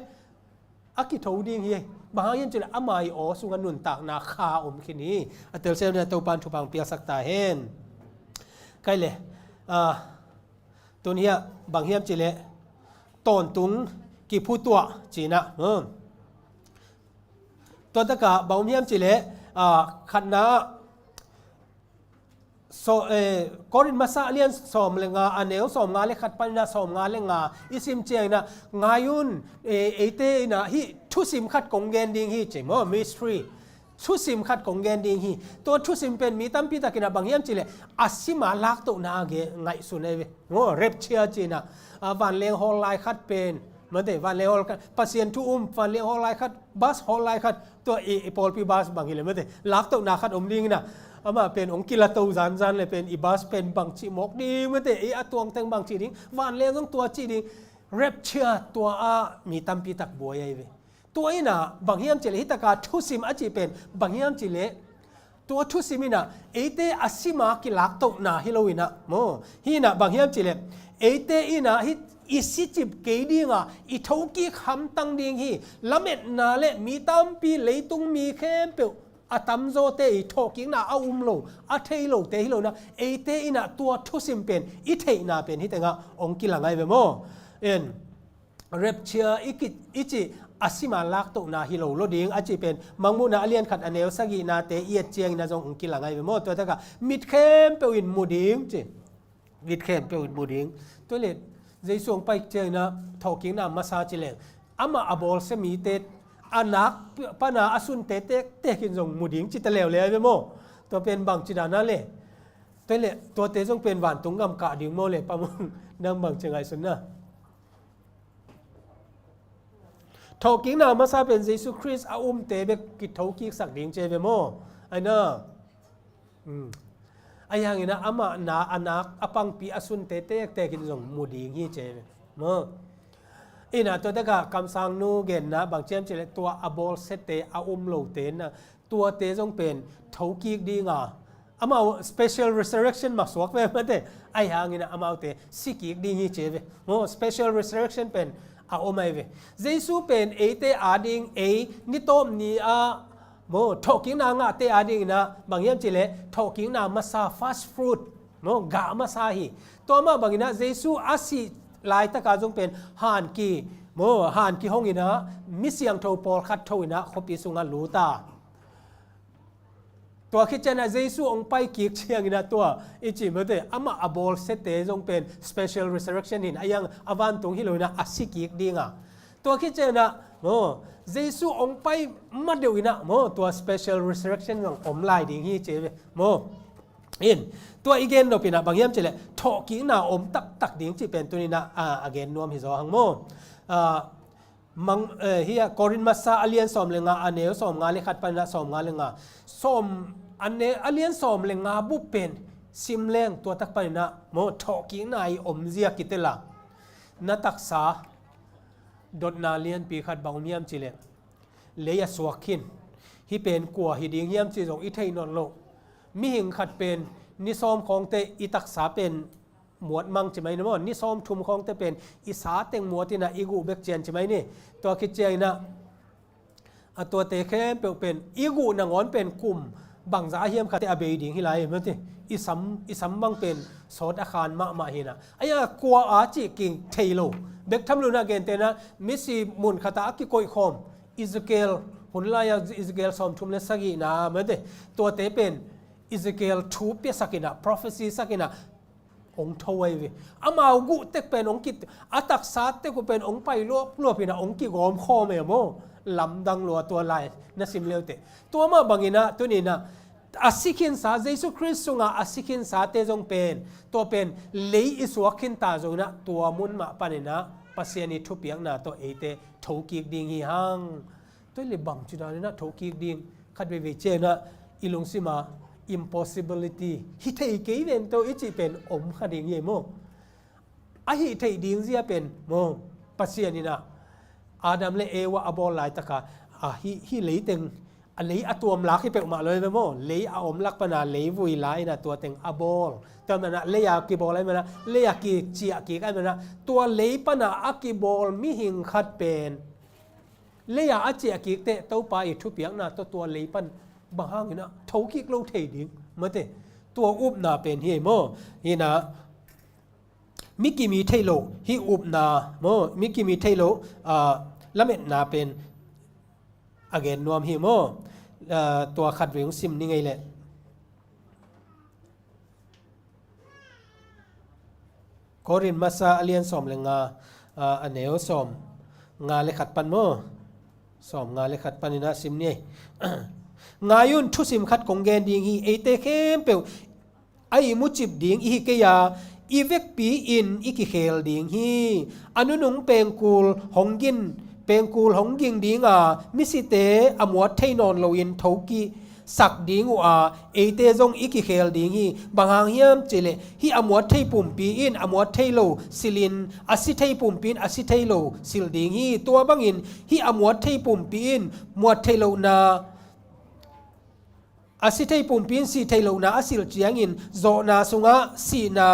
a kitho ding hi. Bang hang hiam cileh ama i aw sunga nuntakna kha om khin hi. A telsiamna Topan thupha hong piaksak ta hen. Kai le, ah, tun hiah bang hiam cileh tawntung kiphutuah cinah, hmm. Tua takah bang om hiam cileh, ah, khatna so, eh, Korin masa a lian sawm le nga a neu sawm nga le khat paninah sawm nga le nga i sim cianginah ngai un, eh, eite inah hih thusim khat kong gen ding hi ci maw, mystery. Thusim khat kong gen ding hi. Tua thusim pen mi tampi takinah bang hiam cileh a sima laktohna a ge ngaihsun ai ve. Ngo, rapture cinah, ah, vanleng hawl lai khat pen mate, vanleng hawl khat, Pasian thu um vanleng hawl lai khat, bus hawl lai khat, tua i, i pawlpi bus bang hileh mate, laktohna khat om dingina, amah pen hong kilato zanzan le pen i bus pen bangcih mawk ding mate, i a tuangteng bangcih ding, vanleng zong tua cih ding, rapture tua ah mi tampi tak buai ai ve. Tua inah bang hiam cileh hitaka thusim a cih pen bang hiam cileh tua thusim inah eite a sima kilaktohna hi lo inah maw? Hi inah bang hiam cileh eite inah hih i sicip kei dinga i thokik hamtang ding hi. Lametna le mi tampi leitung mi khempeuh a tamzawte i thawhkikna a um lo, a thei lote hi lo inah eite inah tua thusim pen i theihna pen hih tengah hong kilang ai ve maw? En. Rapture i ki, i cih a sima laktohna hi lo lo ding a cih pen Mangmuhna a lian khat a neu sagihnate i et ciangin a zong hong kilang ai ve maw? Tua takah mit khempeuh in mu ding ci. Mit khempeuh in mu ding. Tua le Jesu hong pai ciangin a thawhkikna masa ci leng amah a bawlsia mite a nak pana a sunte tektek in zong mu ding ci ta leuleu ai ve maw? Tua pen bangci dana le. Tua le tuate zong pen vantung gam kah ding maw le Pa Mung, nang bangci ngaihsunna? Thawhkikna masa pen Jesu Khrist a umte bek kithokiksak ding ci ve maw? Aina. Ahi hangin ah amah na a nak a pangpi a sunte tektek in zong mu ding hi ci ve maw? Ina tua takah kamsangnu genna bang ci hiam cih leh tua a bawlsiate a um lote na tuate zong pen thokik dinga amau special resurrection mah suak ve mate. Ahi hangin ah amaute sikik ding hi ci ve maw? Special resurrection pen a om ahi ve. Jesu pen eite ading ei ni tawp ni a maw thawhkikna ngahte adingin ah bang hiam cih leh thawhkikna masa first fruit maw gah masa hi. Tua mah bangin ah Jesu a sih laitaka zong pen hanki maw hanki hongin ah mi siangtho pawlkhat tho in ah khuapi sungah lut a. Tua khit ciangin ah Jesu hong pai kik ciangin ah tua i cih mate amah a bawlsiate zong pen special resurrection hi in a yang a vantung hi lo in ah a sikik dinga. Tua khit ciangin ah maw Jesu hong pai ma deuh in ah maw tua special resurrection zong om lai ding hi ci ve maw? In tua i gen nop in ah bang hiam cih leh thawhkikna om taktak ding cih pen tuni in ah a gen nuam hi zaw hang maw? Mang, eh, hi a Korin masa a lian sawm le nga a neu sawm nga le khat panin ah sawm nga le nga. Sawm a ne a lian sawm le nga bup pen sim leng tua tak panin ah maw thawhkikna i om zia kitel a. Na taksa dotna lianpi khat bang om hiam cih leh lei a suak khin. Hih pen kua hi ding hiam cih zong i theih nawn loh. Mihing khat pen ni sawm khawngte i taksa pen muat mang ci mai ni maw? Ni sawm thum khawngte pen i sa teng muat in ah i guh bek cian ci mai ni. Tua khit ciangin ah a tuate khempeuh pen i guh nangawn pen kum bangzah a hiam khatte a bei ding hi lai hi mate. I sam, i sam bang pen sawt a khan mahmah hi in ah. Ahi a kua a cih kik thei lo. Bek tham lo in ah gentehna misi mun khatah a kikoih khawm Ezekiel, hun lai-a Ezekiel sawm thum le sagihna mate. Tuate pen Ezekiel thu piasak in ah, prophecy sak in ah hong tho ahi ve. Amau guh tek pen hong ki, a taksa tek uh pen hong pai luapluap in ah hong kigawm khawm e maw? Lamdang lua tua lai na sim leute. Tua mah bangin ah tuni in ah a si khinsa Jesu Khrist sungah a si khinsate zong pen tua pen lei i suak khinta zong in ah tua mun mah panin ah Pasian i thupiakna tawh eite thokik ding hi hang. Tua hi leh bangci danin ah thokik ding khat veivei ciangin ah i lungsim ah impossibility hi thei kei ven tawh i cih pen om kha ding hi maw? A hih theih ding zia pen maw Pasian in ah Adam le Eva a bawl laitaka a hih, hih leiteng a lei a tuam lak hi peuhmah lo hi ve maw? Lei a om lak pana leivui la in ah tua teng a bawl. Tua manin ah lei a kibawl ahi manin ah lei a kiciah kik ahi manin ah tua lei pana a kibawl mihing khat pen lei a a ciah kik teh Topa i thupiakna tawh tua lei pan bang hangin ah thokik lo thei ding mate. Tua upna pen hi maw? Hi in ah mi kim i theih loh hih upna maw? Mi kim i theih loh, ah, lametna pen a gen nuam hi maw? Ah, tua khat vei hong sim ni ngei leh. Korin masa a lian sawm le nga, ah, a neu sawm nga le khat pan maw? Sawm nga le khat panin ah sim ni. Ngai un, thusim khat kong gen ding hi. Eite khempeuh a ihmu cip ding i hi kei a, i vekpi in i kikhel ding hi. A nunung pengkul hong ging, pengkul hong ging ding a, misite a muat thei nawn loin thokik sak ding uh a, eite zong i kikhel ding hi. Bang hang hiam cih leh hih a muat thei pumpi in a muat thei lo silhin, a si thei pumpi in a si thei lo silh ding hi. Tua bangin hih a muat thei pumpi in muat thei lohna, a si thei pumpi in sih thei lohna a silh ciangin zawhna sungah sihna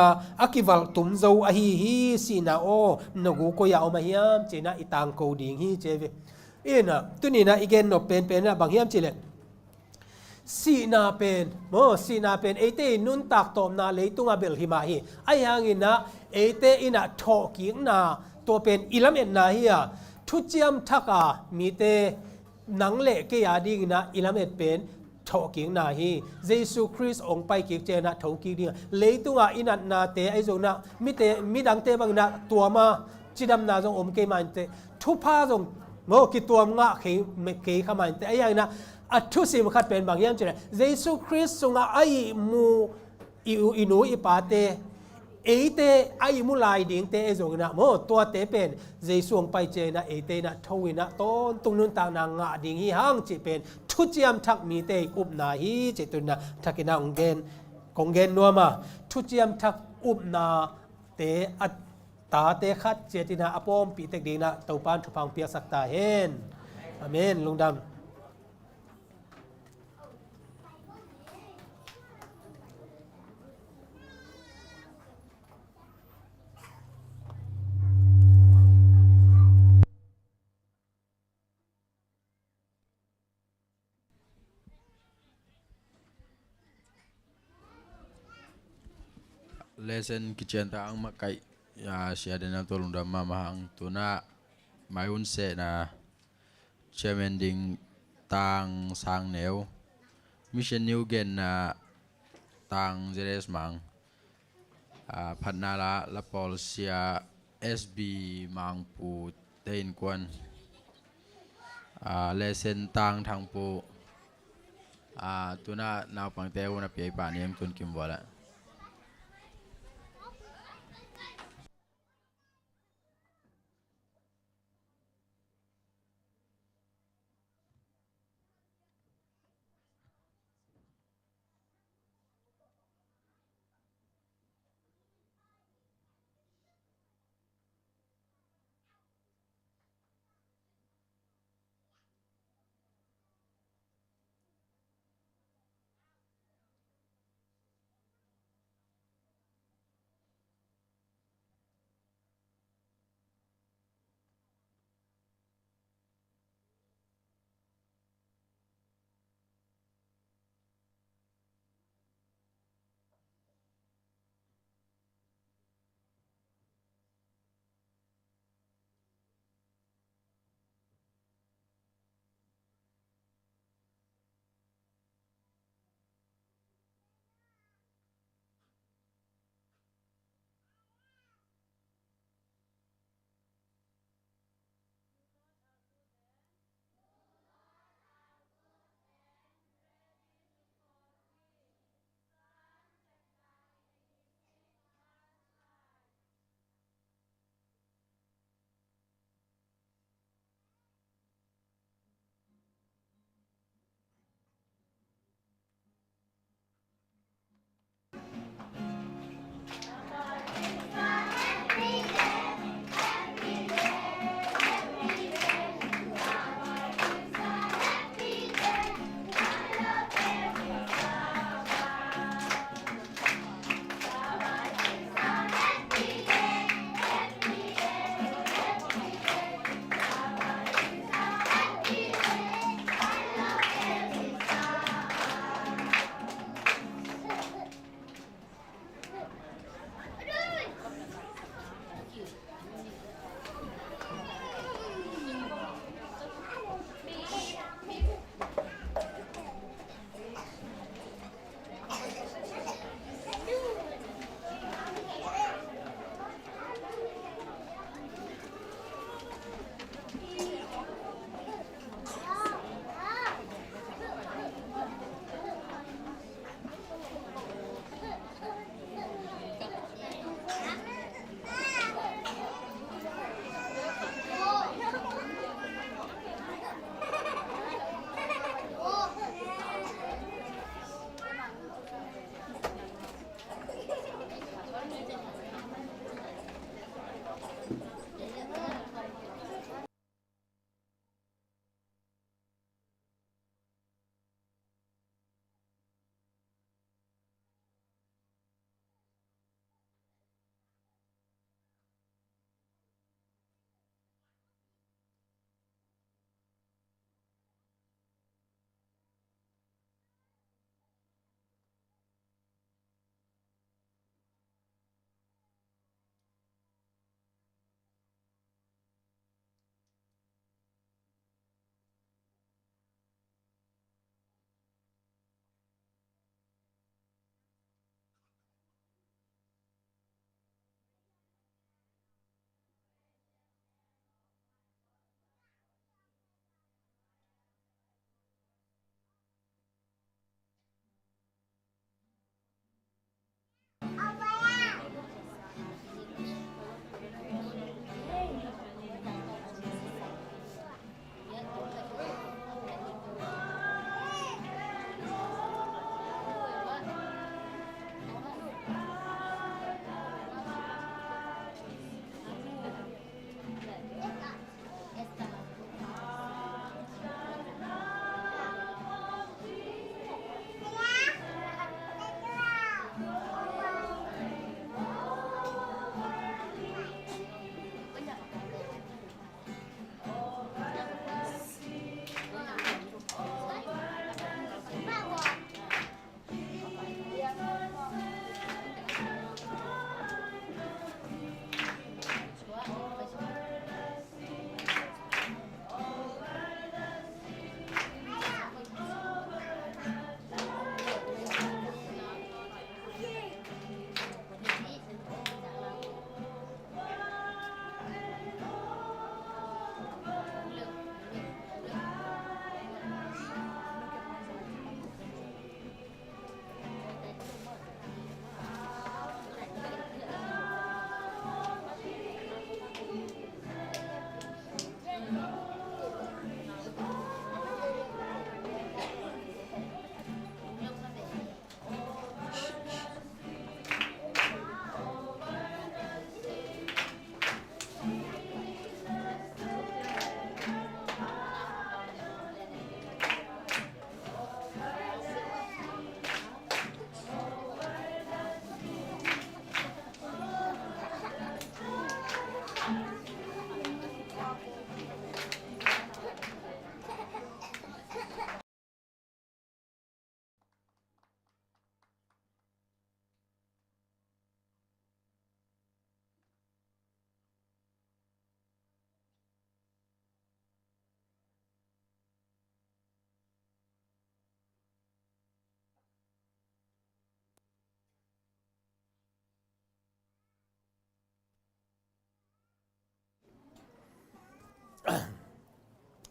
a kivalh tum zo ahi hi. Sihna aw, na gu koi-ah om a hiam ci-in ah i tangko ding hi ci ve. Ina, tuni-in ah i gen nop penpen ah bang hiam cih leh sihna pen maw, sihna pen eite i nuntak tawpna leitungah belh hi mah hi. Ahi hangin ah eite in ah thawhkikna tua pen i lametna hi a, thuciam thak a mite nang le kei a dingin ah i lamet pen thawhkikna hi. Jesu Khrist hong paikik ciangin ah thokik ding a, leitungah i natnate ahi zongin ah mite, midangte bangin ah tuam a cidamna zong om kei mah inteh, thupha zong maw kituam ngah kei, kei kha mah inteh. Ahi hangin ah a thusim khat pen bang hiam cih leh Jesu Khrist sungah a ihmu i, i nu i pate eite a ihmu lai dingte ei zong inah maw, tuate pen Jesu hong pai ciang inah eite inah tho inah tawntung nuntakna ngah ding hi hang cih pen thuciam thak mite upna hi cih tu inah thak inah hong gen, kong gen nuam a, thuciam thak upnate a tate khat ciat inah a pawmpih tek ding inah Topa in thupha hong piaksak ta hen. Amen. Lungdam. Lesson kician ta ang makaih, ya, sia dena tolung dam mama hang tuna mai un sehna chairman ding Tang Sang Neu, mission new genna Tang Zeres Mang, a, phatna la, la pawl sia S B Mangpu te innkuan, a, lesen Tang Thangpu, a, tuna naupangte hun a piai pa niang tun kim bual ah.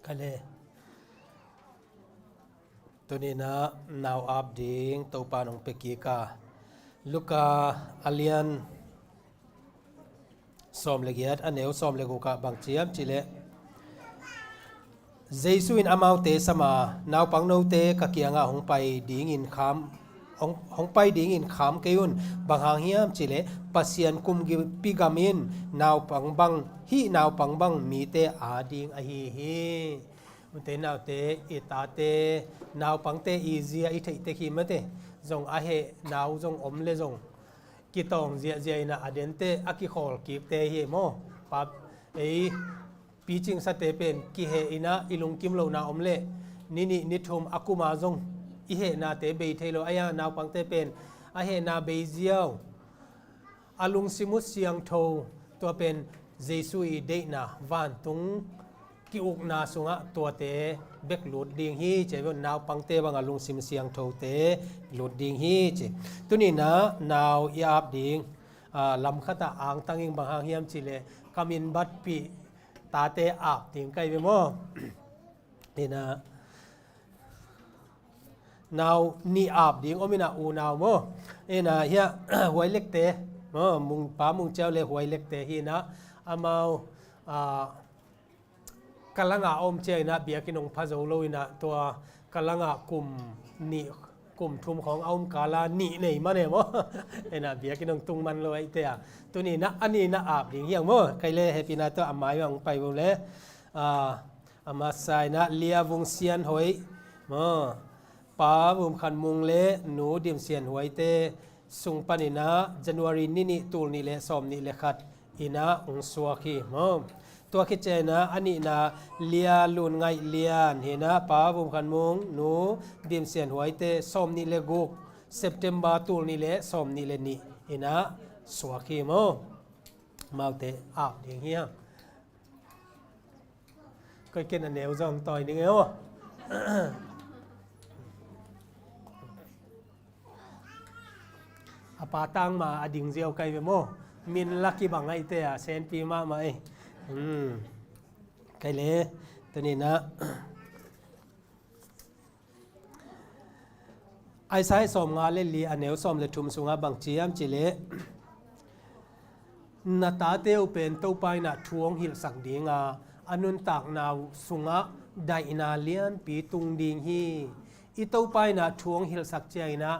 Ka le. Tuninah nau ap ding Topa nong pia kik a, Luka a lian sawm le giat, a neu sawm le gukah bang ciam cileh, Jesu in amaute sama, naupang note ka kiangah hong pai dingin kham, hong, hong pai dingin kham kei un. Bang hang hiam cileh, Pasian kumpi gam in naupang bang, hih naupang bang mite ading ahi hi. Ute naute, i tate, naupangte i zia i theihte khi mate, zong a heh nau zong om le zong kitawng ziahziah inah a dente a kikhawl kikte hi maw? Pap ei picingsate pen kiheh inah i lungkim lohna om leh ni nih ni thum a kuma zong i hehnate bei thei lo. Ahi hang naupangte pen a hehna bei ziau, a lungsim uh siangtho, tua pen Jesu i deihna vantung ki-ukna sungah tuate bek lut ding hi ci. Naupangte bangah lungsim siangthote lut ding hi ci. Tuninah nau i ap ding, ah, lamkhatah angtang ing. Bang hang hiam cileh, ka min batpih tate ap ding kai ve maw? Inah nau nih ap ding om inah, unau maw? Inah hiah Huai Lekte maw, Mung, Pa Mung Ciau le Huai Lekte hi inah, amau, ah, ka langah a om cia inah biakinn hong pha zo lo inah, tua ka langah kum nih kum thum khawng a om kala nih nei man e maw? Inah biakinn hong tung man lo ahihte a, tuninah a ninah ap ding hiang maw? Kai le hehpihna tawh a mai bang pai vo le. Ah, a masa inah Lia Vung Sian Hoih maw, Pa Vum Khan Mung le Nu Dim Sian Huaite sung paninah January ni nih, tul nih le sawm nih le khat inah hong suak hi maw? Tua khit ciang inah a nihna Lia Lun Ngaih Lian hi inah, Pa Vum Khan Mung, Nu Dim Sian Huaite sawm nih le guk, September tul nih le sawm nih le nih inah suak hi maw? Amaute ap ding hiang. Koi ken a neu zong tawi ning e aw. A pa tang ma a ding ziau kai ve maw? Min la kibang ahihte a senpi mahmah ei. Hmm. Kai le, tuninah Isaiah sawmnga le li a neu sawm le thum sungah bang ciam cileh, na tate uh pen Topa inah thu hong hilhsak dinga, a nuntakna uh sungah daihna lianpi tung ding hi. I Topa inah thu hong hilhsak ciang inah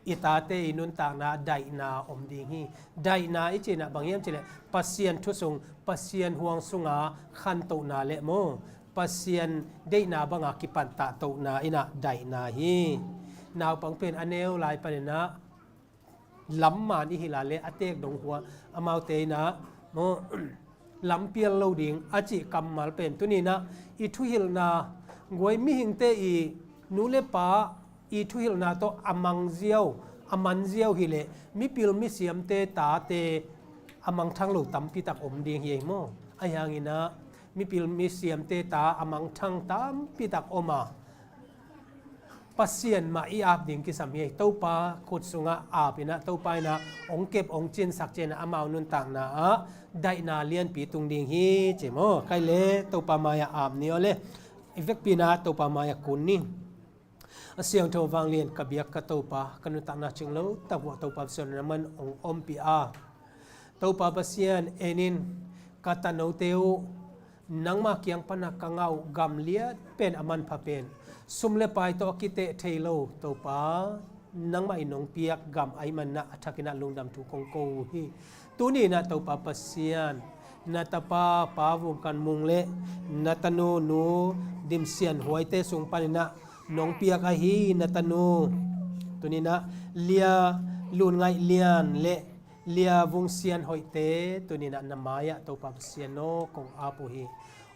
i tate i nuntakna daihna om ding hi. Daihna i cinah bang hiam cileh, Pasian thu sung, Pasian huang sunga khantohna le maw, Pasian deihna banga kipantahtona inah daihna hi. Naupang pen a neu lai paninah lamman i hilh a le a teek dong hua, amaute inah maw, lampial lo ding a cih kammal pen tuninah i thuhilhna guai, mihingte i nu le pa i thuhilhna tawh a mang ziau, a man ziau hileh mipil misiamte tate a mangthang lo tampitak om ding hi ei maw? Ahi hanginah mipil misiamte ta a mangthang tampitak om a, Pasian mah i ap ding kisam hi ei. Topa khut sungah ap inah, Topa inah hong kep hong cinsak cianah amau nuntakna ah daihna lianpi tung ding hi ci maw? Kai le Topa mai-ah ap ni aw le. I vekpi inah Topa mai-ah kun ni. A siangtho vanglian ka biak ka Topa, ka nuntakna cing lo tak uh ah Topa Pasian nangman hong ompih a, Topa Pasian, en in, ka tanote uh nangma kiang pana ka ngah uh gam liat pen, a manpha pen, sum le pai tawh a kiteh thei lo, Topa, nangmah in nong piak gam ahih manah a thakinah lungdam thu kong ko uh hi. Tuni inah Topa Pasian, na tapa Pa Vum Khan Mung le na tanu Nu Dim Sian Huaite sung paninah nong piak ahi na tanu, tuninah Lia Lun Ngaih Lian le Lia Vung Sian Hoihte tuninah na mai-ah Topa Pasian aw kong ap uh hi.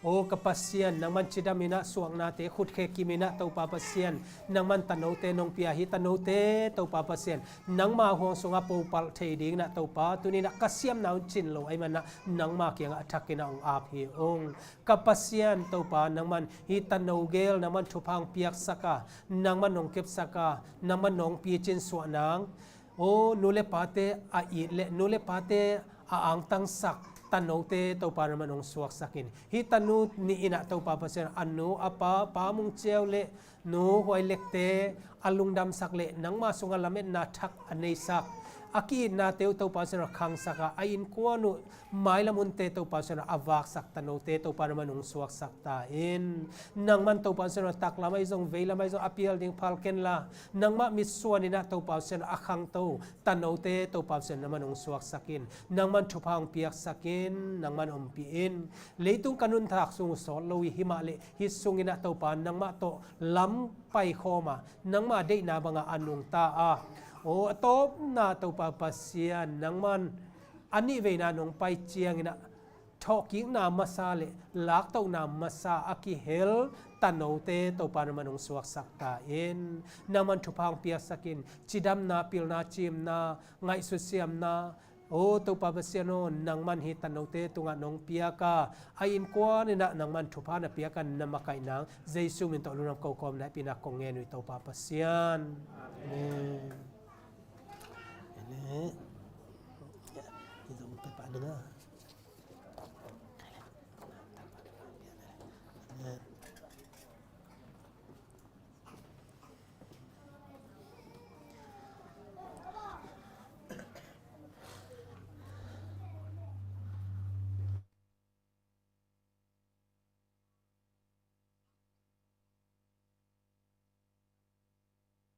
Aw ka Pasian, nangman cidam inah suaknate khutkhe kim inah Topa Pasian, nangman tanote nong pia hi. Tanote Topa Pasian, nangma huang sungah popalh thei dinginah Topa tuninah ka siamna un cin lo ahih manah nangma kiangah a thakinah hong ap hi ung. Ka Pasian Topa, nangman hih tano gel nangman thupha hong piaksak a, nangman hong kepsak a, nangman hong picin suah nang. Aw nu le pate a it le nu le pate a angtangsak tanote Topa na man hong suaksak in. Hih tanu nih in ah Topa Pasian a nu a pa, pa Mung Ciau le nu Huai Lekte a lungdamsak le nangma sungah lametna thak a neisak, a ki-itnate uh Topa Pasian a khangsak a, a innkuan uh mailam hunte Topa Pasian a vaksak tanote Topa na man hong suaksak ta in. Nang man Topa Pasian a taklam ahi zong veilam ahi zong a pial ding phal kenla, nangmah mitsuan in ah Topa Pasian a khangto tanote Topa Pasian na man hong suaksak in. Nang man thupha hong piaksak in, nang man ompih in. Leitung ka nuntak sung uh sawt lo hi, himah le hih sungin ah Topa nangmah tawh lam paikhawm a, nangmah deihna bangah a nungta a, aw a tawpna Topa Pasian nang man a nihveina nong pai ciangin ah thawhkikna masa le laktohna masa a kihel tanote Topa na man hong suaksak ta in. Nang man thupha hong piaksak in, cidamna, pilna, cimna, ngaihsut siamna, aw Topa Pasian aw, nang man hih tanote tungah nong piak a, a innkuan in ah nang man thupha na piak a, na makaih nang Jesu min tawh lungdam ko kawm na hehpihna kong ngen uh hi Topa Pasian. Amen. Amen. Amen.